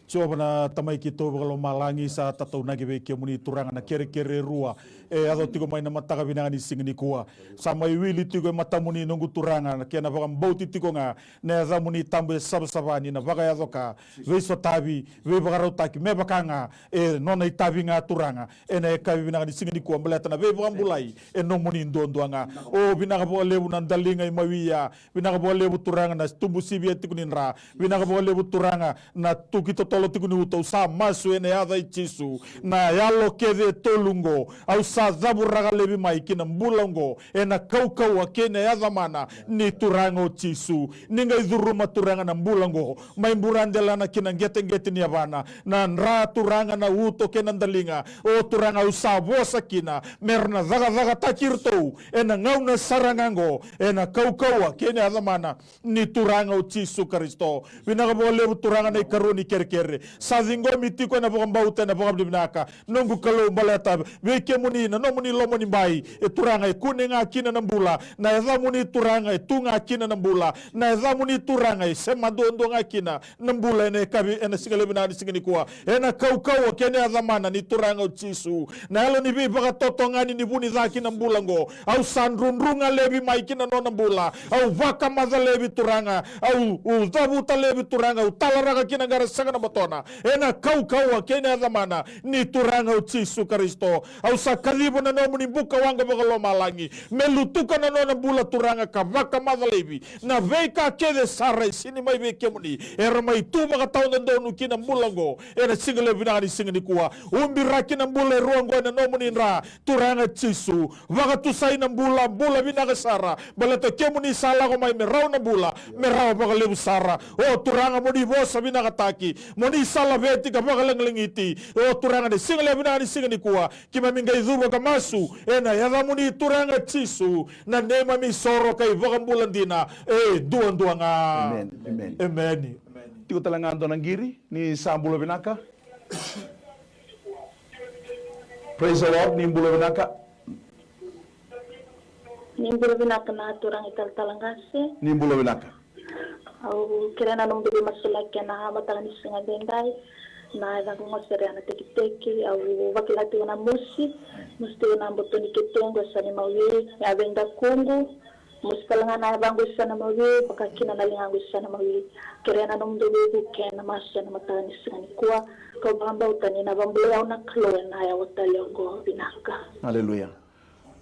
Jiova na Tamai keitou vakalomalagi, sa tataunaki vei kemuni, Turaga, na kerekere e rua e yaco tiko mai na mataka vinaka ni siga nikua. Sa mai wili tiko e matamuni, noqu Turaga, na kena vakabauti tiko ga na yacamuni tabu e savasava, ni na vakayaco ka, veisotavi, veivakarautaki me vaka ga e nona itavi ga, Turaga, ena yakavi vinaka ni siga nikua, baleta na veivakabulai e nomuni duadua ga. O, vinaka vakalevu na daliga i Maui ya. Vinaka vakalevu, Turaga, na tubu sivia tiko ni dra. Vinaka vakalevu, Turaga, na tuki toto tolo tiko ni uto, au sa masu ena yaca i Jisu. Na yalo kece e tolu oqo, au sa cavuraka laivi mai ki na bula oqo, ena kaukauwa kei na yaca mana ni Turaga o Jisu. Ni qai curuma Turaga na bula oqo, mai buradelana ki na qeteqete ni yavana, na dra Turaga, na uto kei na daliga. O Turaga, au sa vosa kina, me ra na cakacakataki iratou ena gauna sara ga oqo, ena kaukauwa kei na yaca mana ni Turaga o Jisu Karisito. Vinaka vakalevu Turaga na ikarua ni kerekere. Sa ciqomi tiko ena vakabauta, ena vakavinavinaka. Noqu Kalou, baleta vei kemuni na nomuni lomanibai, e Turaga, e kune ga kina na bula. Na yacamuni Turaga, e tu ga kina na bula. Na yacamuni Turaga, e sema duadua ga kina na bula ena yakavi, ena siga levu vinaka ni siga nikua. Ena kaukauwa kei na yaca mana ni Turaga o Jisu. Na yalo ni veivakatotogani ni vu ni ca ki na bula oqo, au sa drudru ga laivi mai ki na nona bula. Au vakamaca laivi Turaga. Au, au cavuta laivi Turaga. Au talaraka ki na qara sega na botona. Ena kaukauwa kei na yaca mana ni Turaga o Jisu Karisito. Au sa kaciva na nomuni buka waqa vakalomalagi me lutuka na nona bula Turaga, ka vakamaca laivi na veika kece sara e sini mai vei kemuni, era mai tu vakatawadodonu ki na bula oqo, ena siga levu vinaka ni siga nikua. Ubiraki na bula e rua oqo ena nomuni dra, Turaga Jisu. Vakatusai na bula, bula vinaka sara, baleta kemuni sa lako mai me rawa na bula, me rawa vakalevu sara. O Turaga, mo ni vosa vinakataki, mo ni sa laveti ka vakalagilagiti. O Turaga, ni siga levu vinaka ni siga nikua, keimami qai cuva ka masu ena yacamuni Turaga Jisu, na neimami isoro ka iVakabula dina e duadua ga. Amen, amen. Emeni. Tiko tale ga dua na qiri, ni sa bula vinaka. Praise the Lord, ni bula vinaka. Ni bula vinaka na turaga italatala qase. Ni bula vinaka. Au kerea na nomudou veimasulaki ena mataka ni siga edaidai. Na yacaqu o Serea na Tekiteki, au vakila tiko na mosi, mosi tiko na boto ni ketequ e Sanimawi, Yavei, Dakuqu. Mosi tale ga na yacaqu e Sanimawi, vaka kina na ligaqu e Sanimawi. Kerea na nomudou veivuke ena masu ena mataka ni siga nikua. Kau vakabauta ni na vakabulai au na Kalou ena yawa tale oqo. Vinaka. Aleluya.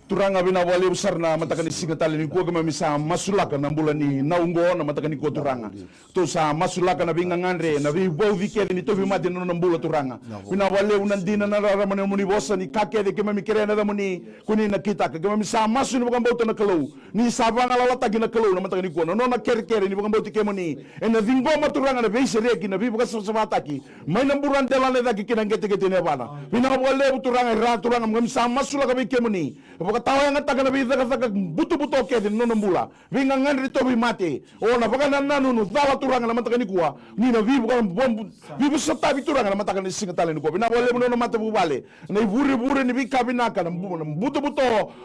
Turaga, vinaka vakalevu sara na mataka ni siga tale nikua, keimami sa masulaka na bula ni nau oqo na mataka nikua Turaga. Tou sa masulaka na veigagadre, na veivauci kece ni tauvimate na nona bula Turaga. Vinaka vakalevu na dina, na rarama ni nomuni vosa, ni ka kece keimami kerea ena yacamuni, ko ni na kitaka. Keimami sa masu ni vakabauta na Kalou, ni sa vagalalataki na Kalou na mataka nikua na nona kerekere ni vakabauti kemuni. Ena ciqoma Turaga na veisereki, na veivakasavasavataki mai na buradelana e cake ki na qeteqete ni yavana. Vinaka vakalevu Turaga, e ra Turaga, keimami sa masulaka vei kemuni. Vakatawayagataka na veicakacaka butobuto kece ni nona bula. Veigagadre ni tauvimate. O na vakanananu cala Turaga na mataka nikua, ni na veivaka-, veivosotavi Turaga na mataka ni siga tale nikua. Vinaka vakalevu na nona matavuvale, na ivurevure ni veika vinaka, na bu-, na butobuto,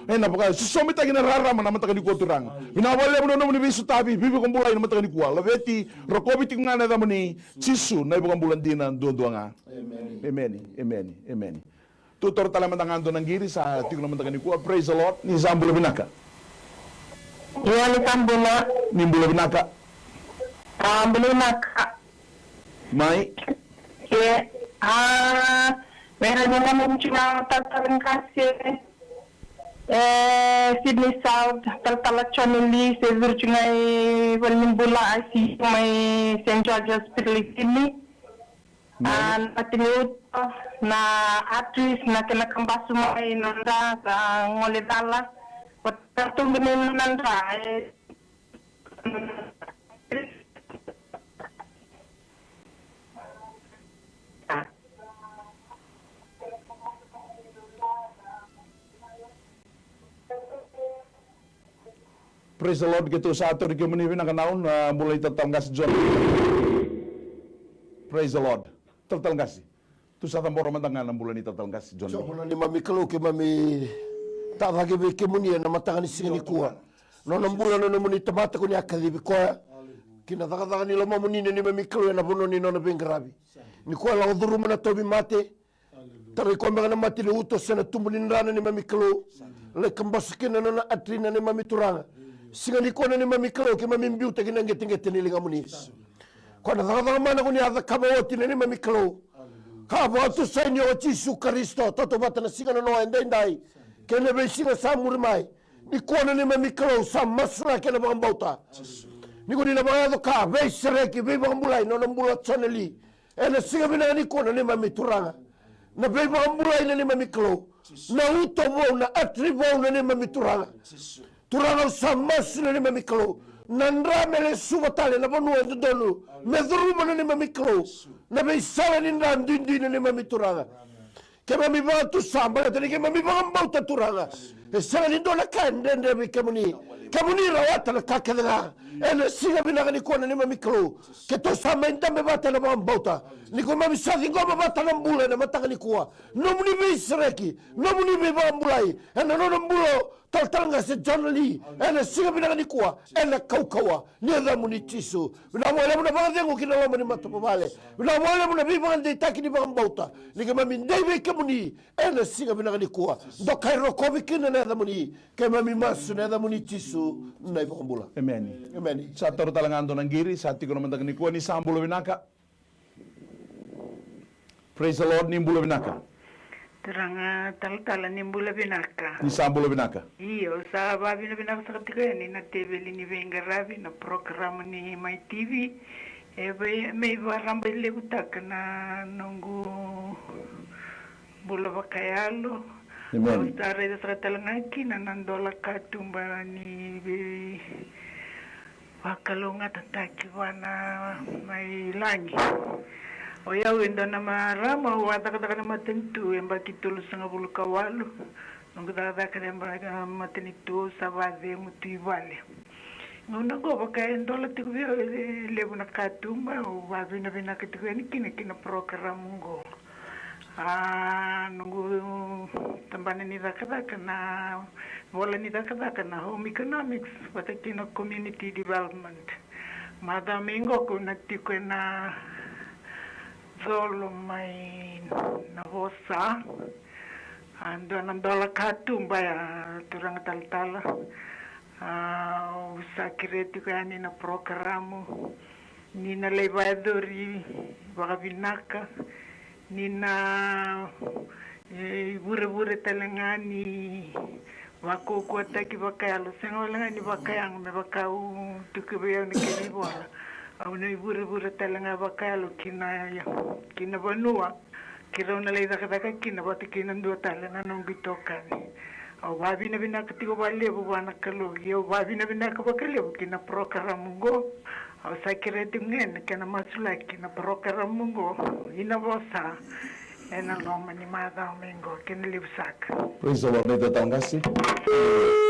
ena vakasosomitaki na rarama na mataka nikua Turaga. Vinaka vakalevu na nomuni veisotavi, veivakabulai na mataka nikua. Laveti, rokovi tiko ga na yacamuni, Jisu na iVakabula dina duadua ga. Emeni, emeni, emeni. Tou toro tale mada ga dua na qiri, sa tiko na mataka nikua. Praise the Lord. Ni sa bula vinaka. Ia, ni sa bula. Ni bula vinaka. A, bula vinaka. Mai. Ke, a, me ra ni na mucu na talatala qase e Sydney South, talatala Johnny Lee, se curu tu ga i valenibula I C U mai Saint George Hospital i Sydney. A, na tini uto, na Atris, na kena kabasu mai na dra, sa gole cala. Vata tubu ni na dra, e. Praise the Lord, keitou sa tauri kemuni vinaka nau na bula ni talatala qase John. Praise the Lord. Talatala qase, tou sa cabora mada ga na bula ni talatala qase John. Sa bula neimami Kalou, keimami tacake vei kemuni ena mataka ni siga nikua. Nona bula na nomuni tamata ko ni a kacivi koya ki na cakacaka ni lomamuni na neimami Kalou ena vanua ni nona veiqaravi. Nikua e lako curuma na tauvimate. Tarai koya beka na mate ni uto se na tubu ni dra na neimami Kalou. Lai kabasu kina na nona Atri na neimami Turaga. Siga nikua na neimami Kalou, keimami biuta ki na qeteqete ni ligamuni. Koya na cakacaka mana ko ni a cakava oti na neimami Kalou. Ka vakatusai ni o Jisu Karisito, tautauvata na siga nanoa, edaidai kei na veisiga sa muri mai. Nikua na neimami Kalou, sa masulaki ena vakabauta ni ko ni na vakayaco ka veisereki, veivakabulai na nona bula o Jone Li. Ena siga vinaka nikua na neimami Turaga, na veivakabulai na neimami Kalou, na uto vou, na atri vou na neimami Turaga. Turaga, au sa masu na neimami Kalou, na dra me lesuva tale na vanua e dodonu me curuma na neimami Kalou, na veisala ni dra duidui na neimami Turaga. Keimami vakatusa baleta ni keimami vakabauta, Turaga, e sega ni dua na ka e dredre vei kemuni. Kemuni rawata na ka kece ga. Ena siga vinaka nikua na neimami Kalou, keitou sa mai dabe vata ena vakabauta ni keimami sa ciqoma vata na bula ena mataka nikua. Nomuni veisereki, nomuni veivakabulai ena nona bula o talatala qase John Lee ena siga vinaka nikua, ena kaukauwa ni yacamuni Jisu. Vinaka vakalevu na vakacegu ki na loma ni matavuvale. Vinaka vakalevu na veivakadeitaki ni vakabauta ni keimami dei vei kemuni ena siga vinaka nikua. Dokai rokovi kina na yacamuni. Keimami masu ena yacamuni Jisu na iVakabula. Emeni. Emeni. Sa toro tale ga dua na qiri, sa tiko na mataka nikua. Ni sa bula vinaka. Praise the Lord, ni bula vinaka. Turaga talatala, ni bula vinaka. Ni sa bula vinaka. Io, sa vavinavinaka saka tiko yani na teveli ni veiqaravi, na program ni Mai T V. E vei, me ivakaraba ilevutaka na noqu bula vakayalo. Emeni. Au sa raica saka tale ga kina na dola katuba ni vei vakalougatataki vua na mai lagi. O yau e dua na marama, au a cakacaka na matanitu e yabaki tolusagavulu ka walu. Noqu cakacaka na yaba-, na matanitu, au sa vacegu tu i vale. Gauna oqo vaka e dola tiko vei au e levu na katuba, au vavinavinaka tiko yani kina ki na program oqo. A, noqu tabana ni cakacaka na, vola ni cakacaka na home economics vata kei na community development. Macawa mai qo kau na tiko ena colo mai Navosa. A, dua na dola katuba ya, turaga talatala. A, au sa kerea tiko yani na porokaramu ni na lai vakayacori vakavinaka, ni na, e, ivurevure tale ga ni vakaukauwataki vakayalo, sega wale ga ni vakayago me vaka au tuku vei au na kena ivola. Au na ivurevure tale ga vakayalo ki na, ki na vanua keirau na lai cakacaka kina vata kei na dua tale na noqu itokani. Au vavinavinaka tiko vakalevu vua na Kalou, ia au vavinavinaka vakalevu ki na porokaramu oqo. Au sa kerea tiko ga na kena masulaki na porokaramu oqo i Navosa ena loma ni macawa mai qo, kena levu saka. Praise the Lord, na italatala qase.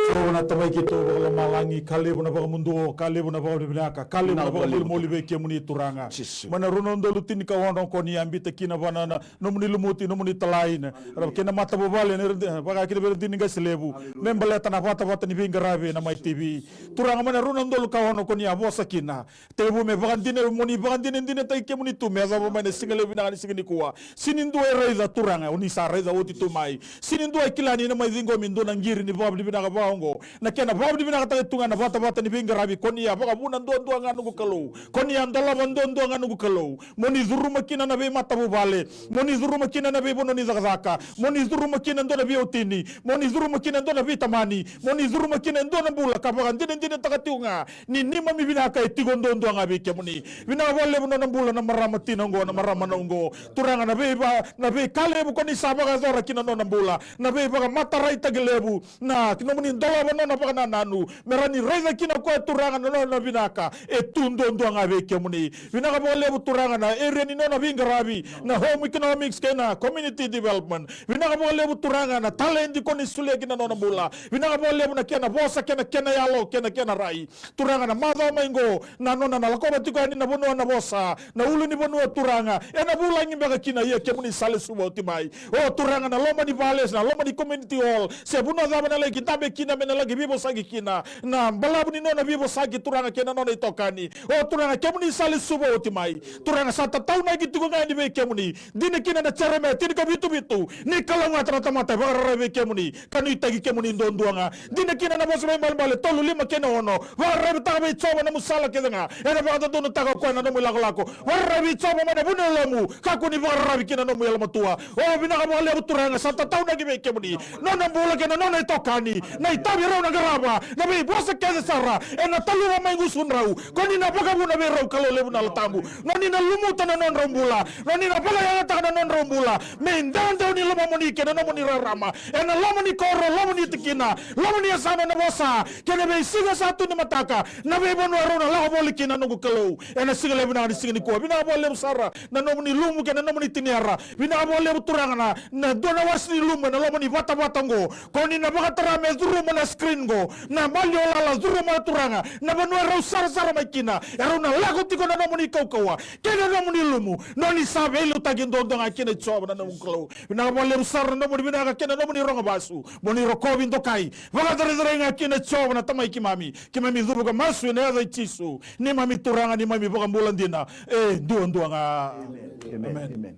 Jiova na Tamai keitou vakalomalagi, ka levu na vakamuduo, ka levu na vakavinavinaka, ka levu na vakamolimoli vei kemuni Turaga. Mai na rua na udolu tinikaono ko ni a biuta kina vua na nomuni lumuti, nomuni talai, na, kei na matavuvale, na, vaka kina vei ira na dina ni qase levu. Me baleta na vatavata ni veiqaravi ena Mai T V. Turaga, mai na rua na udolu ka ono ko ni a vosa kina. Tekivu me vakadina, mo ni vakadinadinataki kemuni tu me yacova mai na siga levu vinaka ni siga nikua. Sega ni dua e raica, Turaga, o ni sa raica oti tu mai. Sega ni dua e kila ni na mai ciqomi dua na qiri ni vakavinavinaka vaka oqo. Na kena vakavinavinakataki tu ga na vatavata ni veiqaravi ko ni a vakavuna duadua ga, noqu Kalou. Ko ni a dolava duadua ga, noqu Kalou. Mo ni curuma kina na veimatavuvale, mo ni curuma kina na veivanua ni cakacaka, mo ni curuma kina e dua na veiwatini, mo ni curuma kina e dua na veitamani, mo ni curuma kina e dua na bula ka vakadinadinataka tiko ga ni neimami vinaka e tiko duadua ga vei kemuni. Vinaka vakalevu nona bula na marama tina oqo, na marama na oqo. Turaga, na veiva-, na veika levu ko ni sa vakayacora ki na nona bula, na veivakamatarai taki levu, na nomuni dolava nona vakanananu me rawa ni raica kina o koya, Turaga, na nona vinaka e tu duadua ga vei kemuni. Vinaka vakalevu, Turaga, na eria ni nona veiqaravi, na home economics kei na community development. Vinaka vakalevu, Turaga, na taledi ko ni solia ki na nona bula. Vinaka vakalevu na kena vosa, kei na kena yalo, kei na kena rai. Turaga, na macawa mai qo, na nona na lakova tiko yani na vanua Navosa, na ulunivanua, Turaga, ena vulagi beka kina, ia kemuni sa lesuva oti mai. O Turaga, na loma ni vale, na loma ni community hall, se vanua cava na laki dabe kina me na laki veivosaki kina, na balavu ni nona veivosaki, Turaga, kei na nona itokani. O Turaga, kemuni sa lesuva oti mai. Turaga, sa tataunaki tiko ga yani vei kemuni. Dina kina na Jeremaia tinikavitu vitu, ni kalougata na tamata e vakararavi vei kemuni, ka nuitaki kemuni duadua ga. Dina kina na Vosa Vakaibalebale tolu, lima kei na ono, vakararavitaka vei Jiova na nomu sala kece ga, ena vakadodonutaka o koya na nomu ilakolako. Vakararavi vei Jiova mai na vu ni yalomu, kakua ni vakararavi ki na nomu yalomatua. O, vinaka vakalevu, Turaga, sa tataunaki vei kemuni nona bula kei na nona itokani, na itavi rau na qarava na veivosa kece sara ena taluva mai gusudrau. Ko ni na vakavuna vei rau, Kalou levu na Yalo Tabu. No ni na lumuta na nodrau bula. No ni na vakayagataka na nodrau bula me idewadewa ni lomamuni kei na nomuni rarama. Ena loma ni koro, loma ni tikina, loma ni yasana na vosa, kei na veisiga sa tu ni mataka, na veivanua rau na lako voli kina, noqu Kalou. Ena siga levu vinaka ni siga nikua, vinaka vakalevu sara na nomuni lumu kei na nomuni tiniara. Vinaka vakalevu Turaga na, na dua na wase ni lumu ena loma ni vatavata oqo. Ko ni na vakatara me curuma na screen oqo, na maliwa lala curuma na Turaga, na vanua e rau sarasara mai kina, e rau na lako tiko na nomuni kaukauwa kei na nomuni lumu. No ni sa veiliutaki duadua ga kina Jiova na noqu Kalou. Vinaka vakalevu sara na nomuni vinaka kei na nomuni rogo vasu. Mo ni rokovi dokai. Vakacerecerei ga kina Jiova na Tamai keimami. Keimami cuva ka masu ena yaca i Jisu, neimami Turaga, neimami Vakabula dina e duadua ga. Amen. Amen. Amen.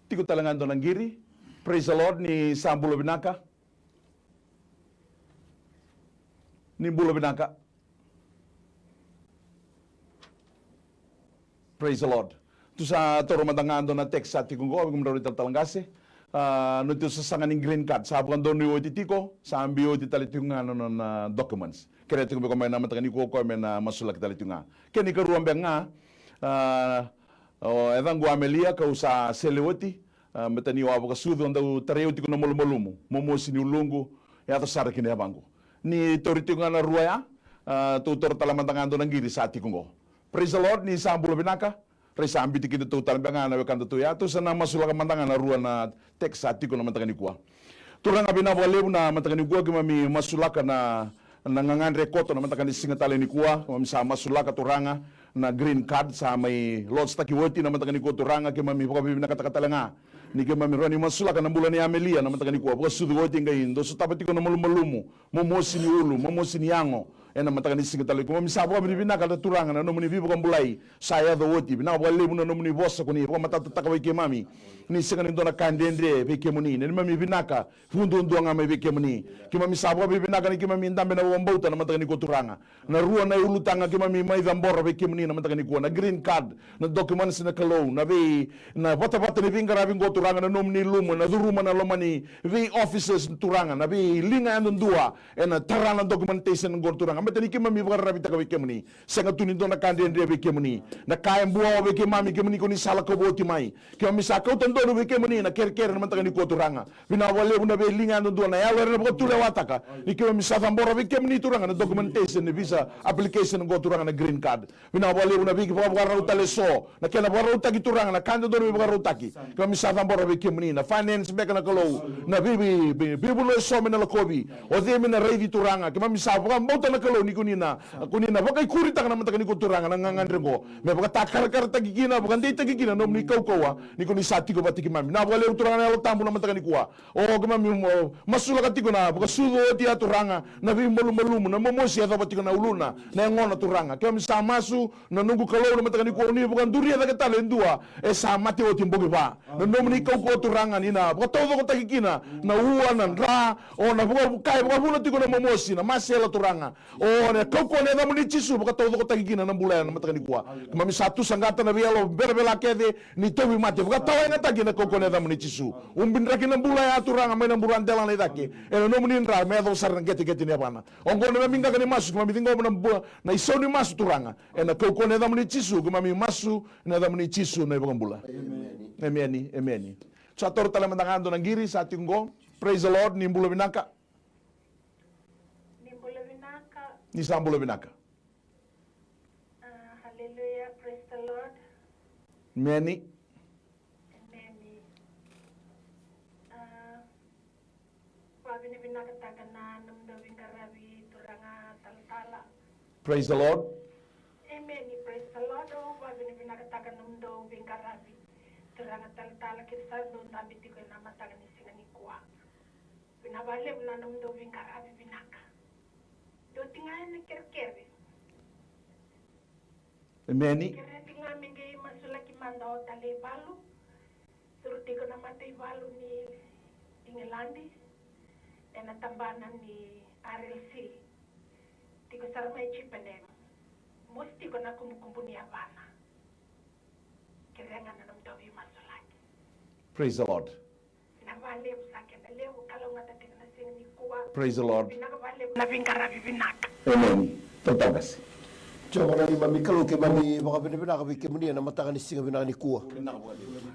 Tiko tale ga e dua na qiri. Praise the Lord, ni sa bula vinaka. Ni bula vinaka. Praise the Lord. Tu sa taura mada ga dua na text sa tiko qo, vei kemudrau na talatala qase. Ah, nodratou sasaga ni green card sa vakadonui oti tiko, sa biu oti tale tiko ga na nona documents. Kerea tiko vei koya mai na mataka nikua o koya me na masulaki tale tiko ga. Kena ikarua beka ga, ah, o yacaqu Amelia, kau sa sele oti, ah, baleta ni au a vakasucu, au dau tarai au tiko na malumalumu, momosi ni uluqu, yaco sara ki na yavaqu. Ni tauri tiko ga na rua ya, ah, tou taura tale mada ga dua na qiri sa tiko qo. Praise the Lord, ni sa bula vinaka. Rai sa biuti kedatou tale beka ga na wekadatou ya, tou sa na masulaka mada ga na rua na text sa tiko na mataka nikua. Turaga, vinaka vakalevu na mataka nikua, keimami masulaka na, na gagadre koto na mataka ni siga tale nikua, keimami sa masulaka Turaga na green card sa mai lodge taki oti na mataka nikua Turaga, keimami vakavinavinakataka tale ga ni keimami rawa ni masulaka na bula nei Amelia na mataka nikua, vakasucu oti qai dau sotava tiko na malumalumu, momosi ni ulu, momosi ni yago. Ena mataka ni siga tale, keimami sa vakavinavinaka na Turaga na nomuni veivakabulai sa yaco oti. Vinaka vakalevu na nomuni vosa ko ni vakamatatataka vei keimami ni sega ni dua na ka dredre vei kemuni, na neimami vinaka vu duadua ga mai vei kemuni. Keimami sa vakavinavinaka ni keimami dabe ena vakabauta na mataka nikua Turaga. Na rua na iulutaga keimami mai cabora vei kemuni na mataka nikua, na green card, na documents na Kalou, na vei, na vatavata ni veiqaravi qo Turaga, na nomuni lumu ena curuma na loma ni vei offices Turaga, na veiliga yadudua ena tara na documentation qo Turaga, baleta ni keimami vakararavitaka vei kemuni. Sega tu ni dua na ka dredre vei kemuni. Na ka e buawa vei keimami, kemuni ko ni sa lakova oti mai. Keimami sa kauta donu vei kemuni na kerekere na mataka nikua Turaga. Vinaka vakalevu na veiliga yadudua, na yalo era na vakatulewataka, ni keimami sa cabora vei kemuni Turaga na documentation ni visa application qo Turaga, na green card. Vinaka vakalevu na veivakavakarau tale eso, na kena vakarautaki Turaga, na ka dodonu me vakarautaki. Keimami sa cabora vei kemuni na finance beka na Kalou, na vei, vei, vei, veivanua eso me na lakovi, o cei me na raici Turaga. Keimami sa vakabauta na Kalou ni ko ni na, ko ni na vakaikuritaka na mataka nikua Turaga na gagadre qo, me vakatakarakarataki kina, vakadeitaki kina na nomuni kaukauwa, ni ko ni sa tiko vata kei keimami. Vinaka vakalevu Turaga na Yalo Tabu na mataka nikua. O keimami, o, masulaka tiko na vakasucu oti ya Turaga, na veimalumalumu, na momosi e yacova tiko na uluna, na yagona Turaga. Keimami sa masu, na noqu Kalou, na mataka nikua, ni vakaduria cake tale e dua e sa mate oti bogi va. Na nomuni kaukauwa Turaga ni na vakataucokotaki kina na ua, na dra, o na vaka, ka e vakavuna tiko na momosi, na masela Turaga. O na kaukauwa na yacamuni Jisu vakataucokotaki kina na bula ya na mataka nikua. Keimami sa tusaqata na veiyalo velavela kece ni tauvimate, vakatawayagataki na kaukauwa na yacamuni Jisu. Ubi draki na bula ya Turaga mai na buradela na i cake, ena nomuni dra me yacova sara na qeteqete ni yavana. Oqo na neimami qaqa ni masu, keimami ciqoma na bula, na isau ni masu Turaga, ena kaukauwa na yacamuni Jisu, keimami masu ena yacamuni Jisu na iVakabula. Emeni. Emeni, emeni. Sa taura tale mada ga dua na qiri sa tiko qo. Praise the Lord, ni bula vinaka. Ni bula vinaka. Ni sa bula vinaka. Ah, hallelujah, praise the Lord. Emeni. Emeni. Ah, vakavinavinakataka na nomudou veiqaravi Turaga talatala. Praise the Lord. Emeni, praise the Lord. Au vakavinavinakataka na nomudou veiqaravi Turaga talatala, kece sara dou dabe tiko ena mataka ni siga nikua. Vinaka vakalevu na nomudou veiqaravi vinaka. Dou tiko ga ena kerekere. Emeni. Kerea tiko ga me qai masulaki mada o Talaivalu. Curu tiko na mataivalu ni Igiladi ena tabana ni R L C. Tiko sara mai Chippenham. Mosi tiko na kubukubu ni yavana. Kerea ga na nomudou veimasulaki. Praise the Lord. Na vakalevu sa kena levu, kalougata tiko na Praise the Lord. Na veiqaravi vinaka. Amen. Tautagasi. Jiova na neimami Kalou, keimami vakavinavinaka vei kemuni ena mataka ni siga vinaka nikua.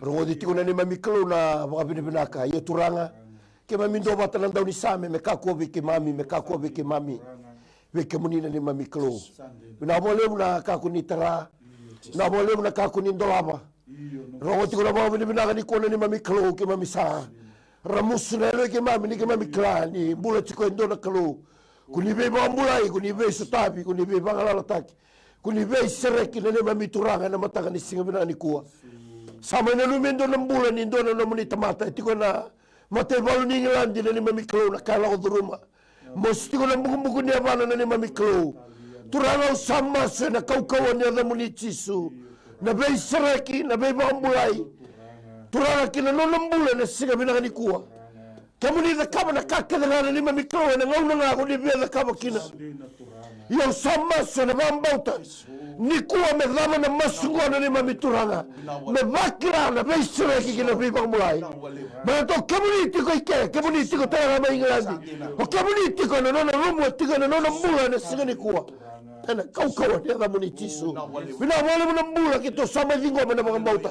Rogoci tiko na neimami Kalou na vakavinavinaka. Ia Turaga, keimami duavata na daunisame me kakua vei keimami, me kakua vei keimami. Vei kemuni na neimami Kalou. Vinaka vakalevu na ka ko ni tara. Vinaka vakalevu na ka ko ni dolava. Rogo tiko na vakavinavinaka nikua na neimami Kalou, keimami sa ramusu na yalo i keimami ni keimami kila ni bula tiko e dua na Kalou. Ko ni veivakabulai, ko ni veisotavi, ko ni veivagalalataki, ko ni veisereki na neimami Turaga ena mataka ni siga vinaka nikua. Sa mai nanumi e dua na bula ni dua na nomuni tamata e tiko ena mataivalu ni Igiladi na neimami Kalou, na ka e lako curuma. Mosi tiko na bukubuku ni yavana na neimami Kalou. Turaga, au sa masu ena kaukauwa ni yacamuni Jisu, na veisereki, na veivakabulai, Turaga, ki na nona bula ena siga vinaka nikua. Kemuni cakava na ka kece ga na neimami Kalou ena gauna ga ko ni via cakava kina. Ia au sa masu ena vakabauta nikua me cava na masu oqo na neimami Turaga, me vakila na veisereki kei na veivakabulai. Baleta o kemuni tiko i ke, kemuni tiko tale ga mai Igiladi. O kemuni tiko ena nona rumu, e tiko ena nona bula ena siga nikua. Ena kaukauwa ni yacamuni Jisu. Vinaka vakalevu na bula keitou sa mai ciqoma ena vakabauta.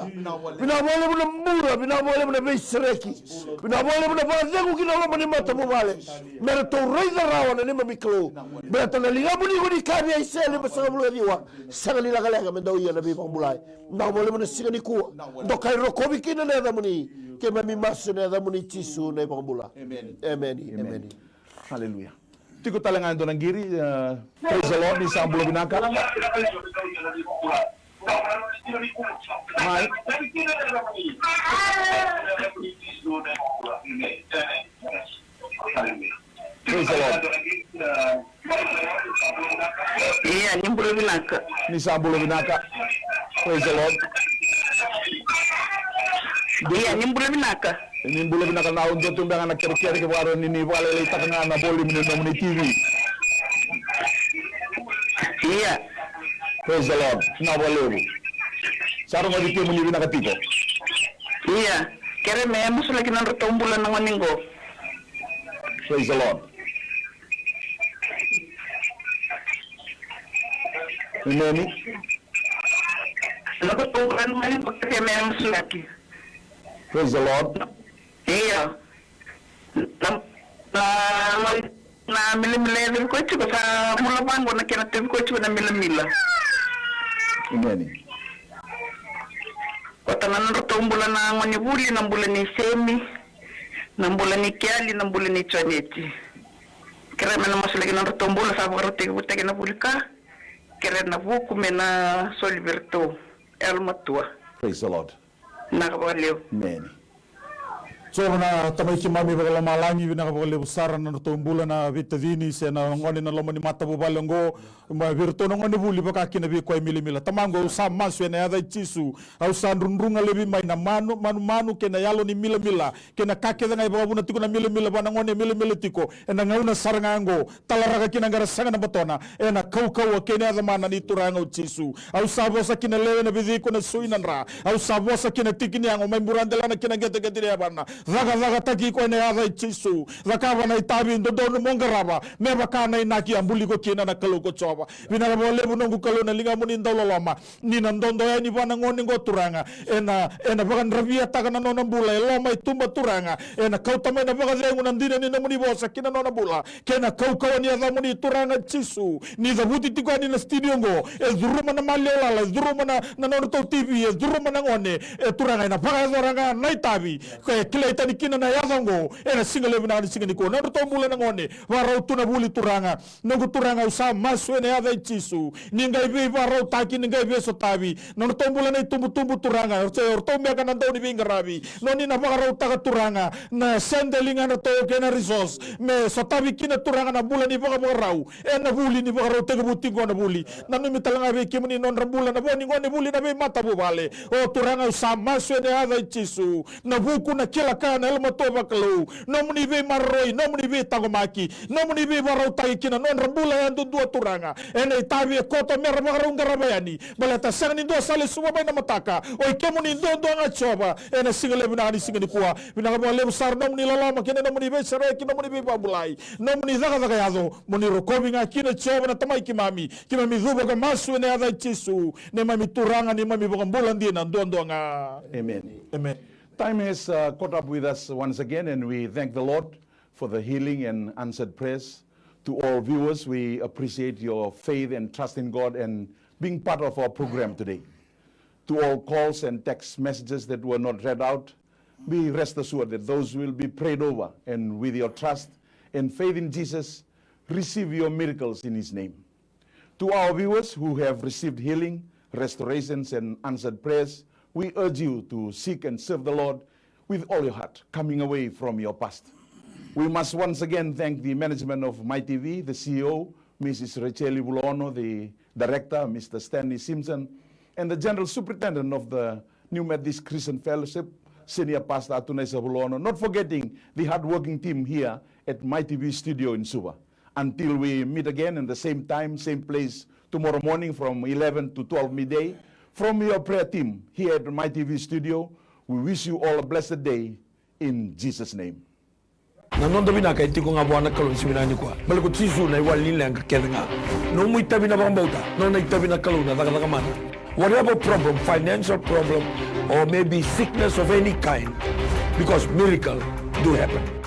Vinaka vakalevu na bula, vinaka vakalevu na veisereki. Vinaka vakalevu na vakacegu ki na loma ni matavuvale. Me ratou raica rawa na neimami Kalou. Baleta na ligamuni ko ni kaya vei Aisea limasagavulu ka ciwa, sega ni lekaleka me dau ia na veivakabulai. Vinaka vakalevu na siga nikua. Dokai rokovi kina na yacamuni. Keimami masu ena yacamuni Jisu na iVakabula. Emeni. Emeni. Emeni. Haleluya. Tiko tale ga e dua na qiri, eh, praise the Lord, ni sa bula vinaka. Mai. Praise the Lord. Ia, ni bula vinaka. Ni sa bula vinaka. Praise the Lord. Ia, ni bula vinaka. Ni bula vinaka na, au dua tu beka na kerekere ke varo ni, ni vakalailaitaka ga na volume ni nomuni T V. Ia. Praise the Lord. Vinaka vakalevu. Sa rogoci kemuni vinaka tiko. Ia. Kere me masulaki na nodratou bula na gone qo. Praise the Lord. Emeni. Na nodratou bula na gone qo, kere me masulaki. Praise the Lord. Ia. Na, na, na milamila e tevi koya tiko, sa bula vaqo na kena tevi koya tiko na milamila. Emeni. Kota na nodratou bula na gone vuli, na bula ni Semi, na bula ni Keali, na bula ni Joneti. Kere me na masulaki na nodratou bula, sa vakarautaki vutaki na vuli ka. Kere na vuku me na soli vei iratou. Yalomatua. Praise the Lord. Vinaka vakalevu. Emeni. Jiova na Tamai keimami vakalomalagi, vinaka vakalevu sara na nodratou bula na veitacini se na gone na loma ni matavuvale oqo, mai vei iratou na gone vuli vaka kina vei koya e milamila. Tamaqu, au sa masu ena yaca i Jisu, au sa drudruga laivi mai na manu, manumanu kei na yalo ni milamila, kei na ka kece ga e vakavuna tiko na milamila vua na gone e milamila tiko ena gauna sara ga oqo. Talaraka ki na qara sega na batona, ena kaukauwa kei na yaca mana ni Turaga o Jisu. Au sa vosa ki na lewe, na vecei, ko na sui, na dra. Au sa vosa ki na tiki ni yago, mai buradelana ki na qeteqete ni yavana. Cakacakataki iko ena yaca i Jisu. Cakava na itavi dodonu mo qarava, me vaka na inaki a buli iko kina na Kalou ko Jiova. Vinaka vakalevu noqu Kalou na ligamuni dau loloma. Ni na dodo yani vua na gone qo Turaga. Ena, ena vakadraviataka na nona bula e loma i tuba Turaga. Ena kauta mai na vakacegu na dina ni nomuni vosa ki na nona bula. Kei na kaukauwa ni yacamuni Turaga Jisu. Ni cavuti tiko yani na studio qo. E curuma na maliwa lala, e curuma na, na nodratou T V, e curuma na gone. E Turaga ena vakayacora ga na itavi. Ko e kilai tani kina na yaca qo. Ena siga levu na, na siga nikua. Nodratou bula na gone. Vakarau tu na vuli Turaga. Noqu Turaga, au sa masu ena yaca i Jisu. Ni qai veivakarautaki, ni qai veisotavi. Na nodratou bula na itubutubu Turaga. O ratou beka na dau ni veiqaravi. Noni na vakarautaka Turaga. Na sede, ligadratou kei na resource. Me sotavi kina Turaga na bula ni vakavakarau. Ena vuli ni vakarau tekivu tiko na vuli. Nanumi tale ga vei kemuni nodra bula na vo ni gone vuli na veimatavuvale. O Turaga, au sa masu ena yaca i Jisu. Na vuku, na kila kaya na yalomatua vakalou, nomuni veimaroroi, nomuni veitaqomaki, nomuni veivakarautaki ki na nodra bula yadudua, Turaga. Ena itavi e koto me ra vakarau qarava yani, baleta sega ni dua sa lesuva mai na mataka. O i kemuni duadua ga, Jiova, ena siga levu vinaka ni siga nikua. Vinaka vakalevu sara nomuni loloma kei na nomuni veisereki, nomuni veivakabulai, nomuni cakacaka yaco. Mo ni rokovi ga kina, Jiova na Tamai keimami. Keimami cuva ka masu ena yaca i Jisu, neimami Turaga, neimami iVakabula dina duadua ga. Amen. Amen. Time has uh, caught up with us once again, and we thank the Lord for the healing and answered prayers. To all viewers, we appreciate your faith and trust in God and being part of our program today. To all calls and text messages that were not read out, be rest assured that those will be prayed over, and with your trust and faith in Jesus, receive your miracles in His name. To our viewers who have received healing, restorations, and answered prayers, we urge you to seek and serve the Lord with all your heart, coming away from your past. We must once again thank the management of My T V, the C E O, Missus Rachel Vulaono, the director, Mister Stanley Simpson, and the general superintendent of the New Methodist Christian Fellowship, Senior Pastor Atunaisa Vulaono, not forgetting the hardworking team here at My T V studio in Suva. Until we meet again in the same time, same place tomorrow morning from eleven to twelve midday, from your prayer team here at My T V studio, we wish you all a blessed day in Jesus' name. Na noda vinaka e tiko ga vua na Kalou ni siga vinaka nikua. Baleta ko Jisu na iwali ni leqa kece ga. Nomu itavi na vakabauta, nona itavi na Kalou na cakacaka mana. Whatever problem, financial problem, or maybe sickness of any kind, because miracle do happen.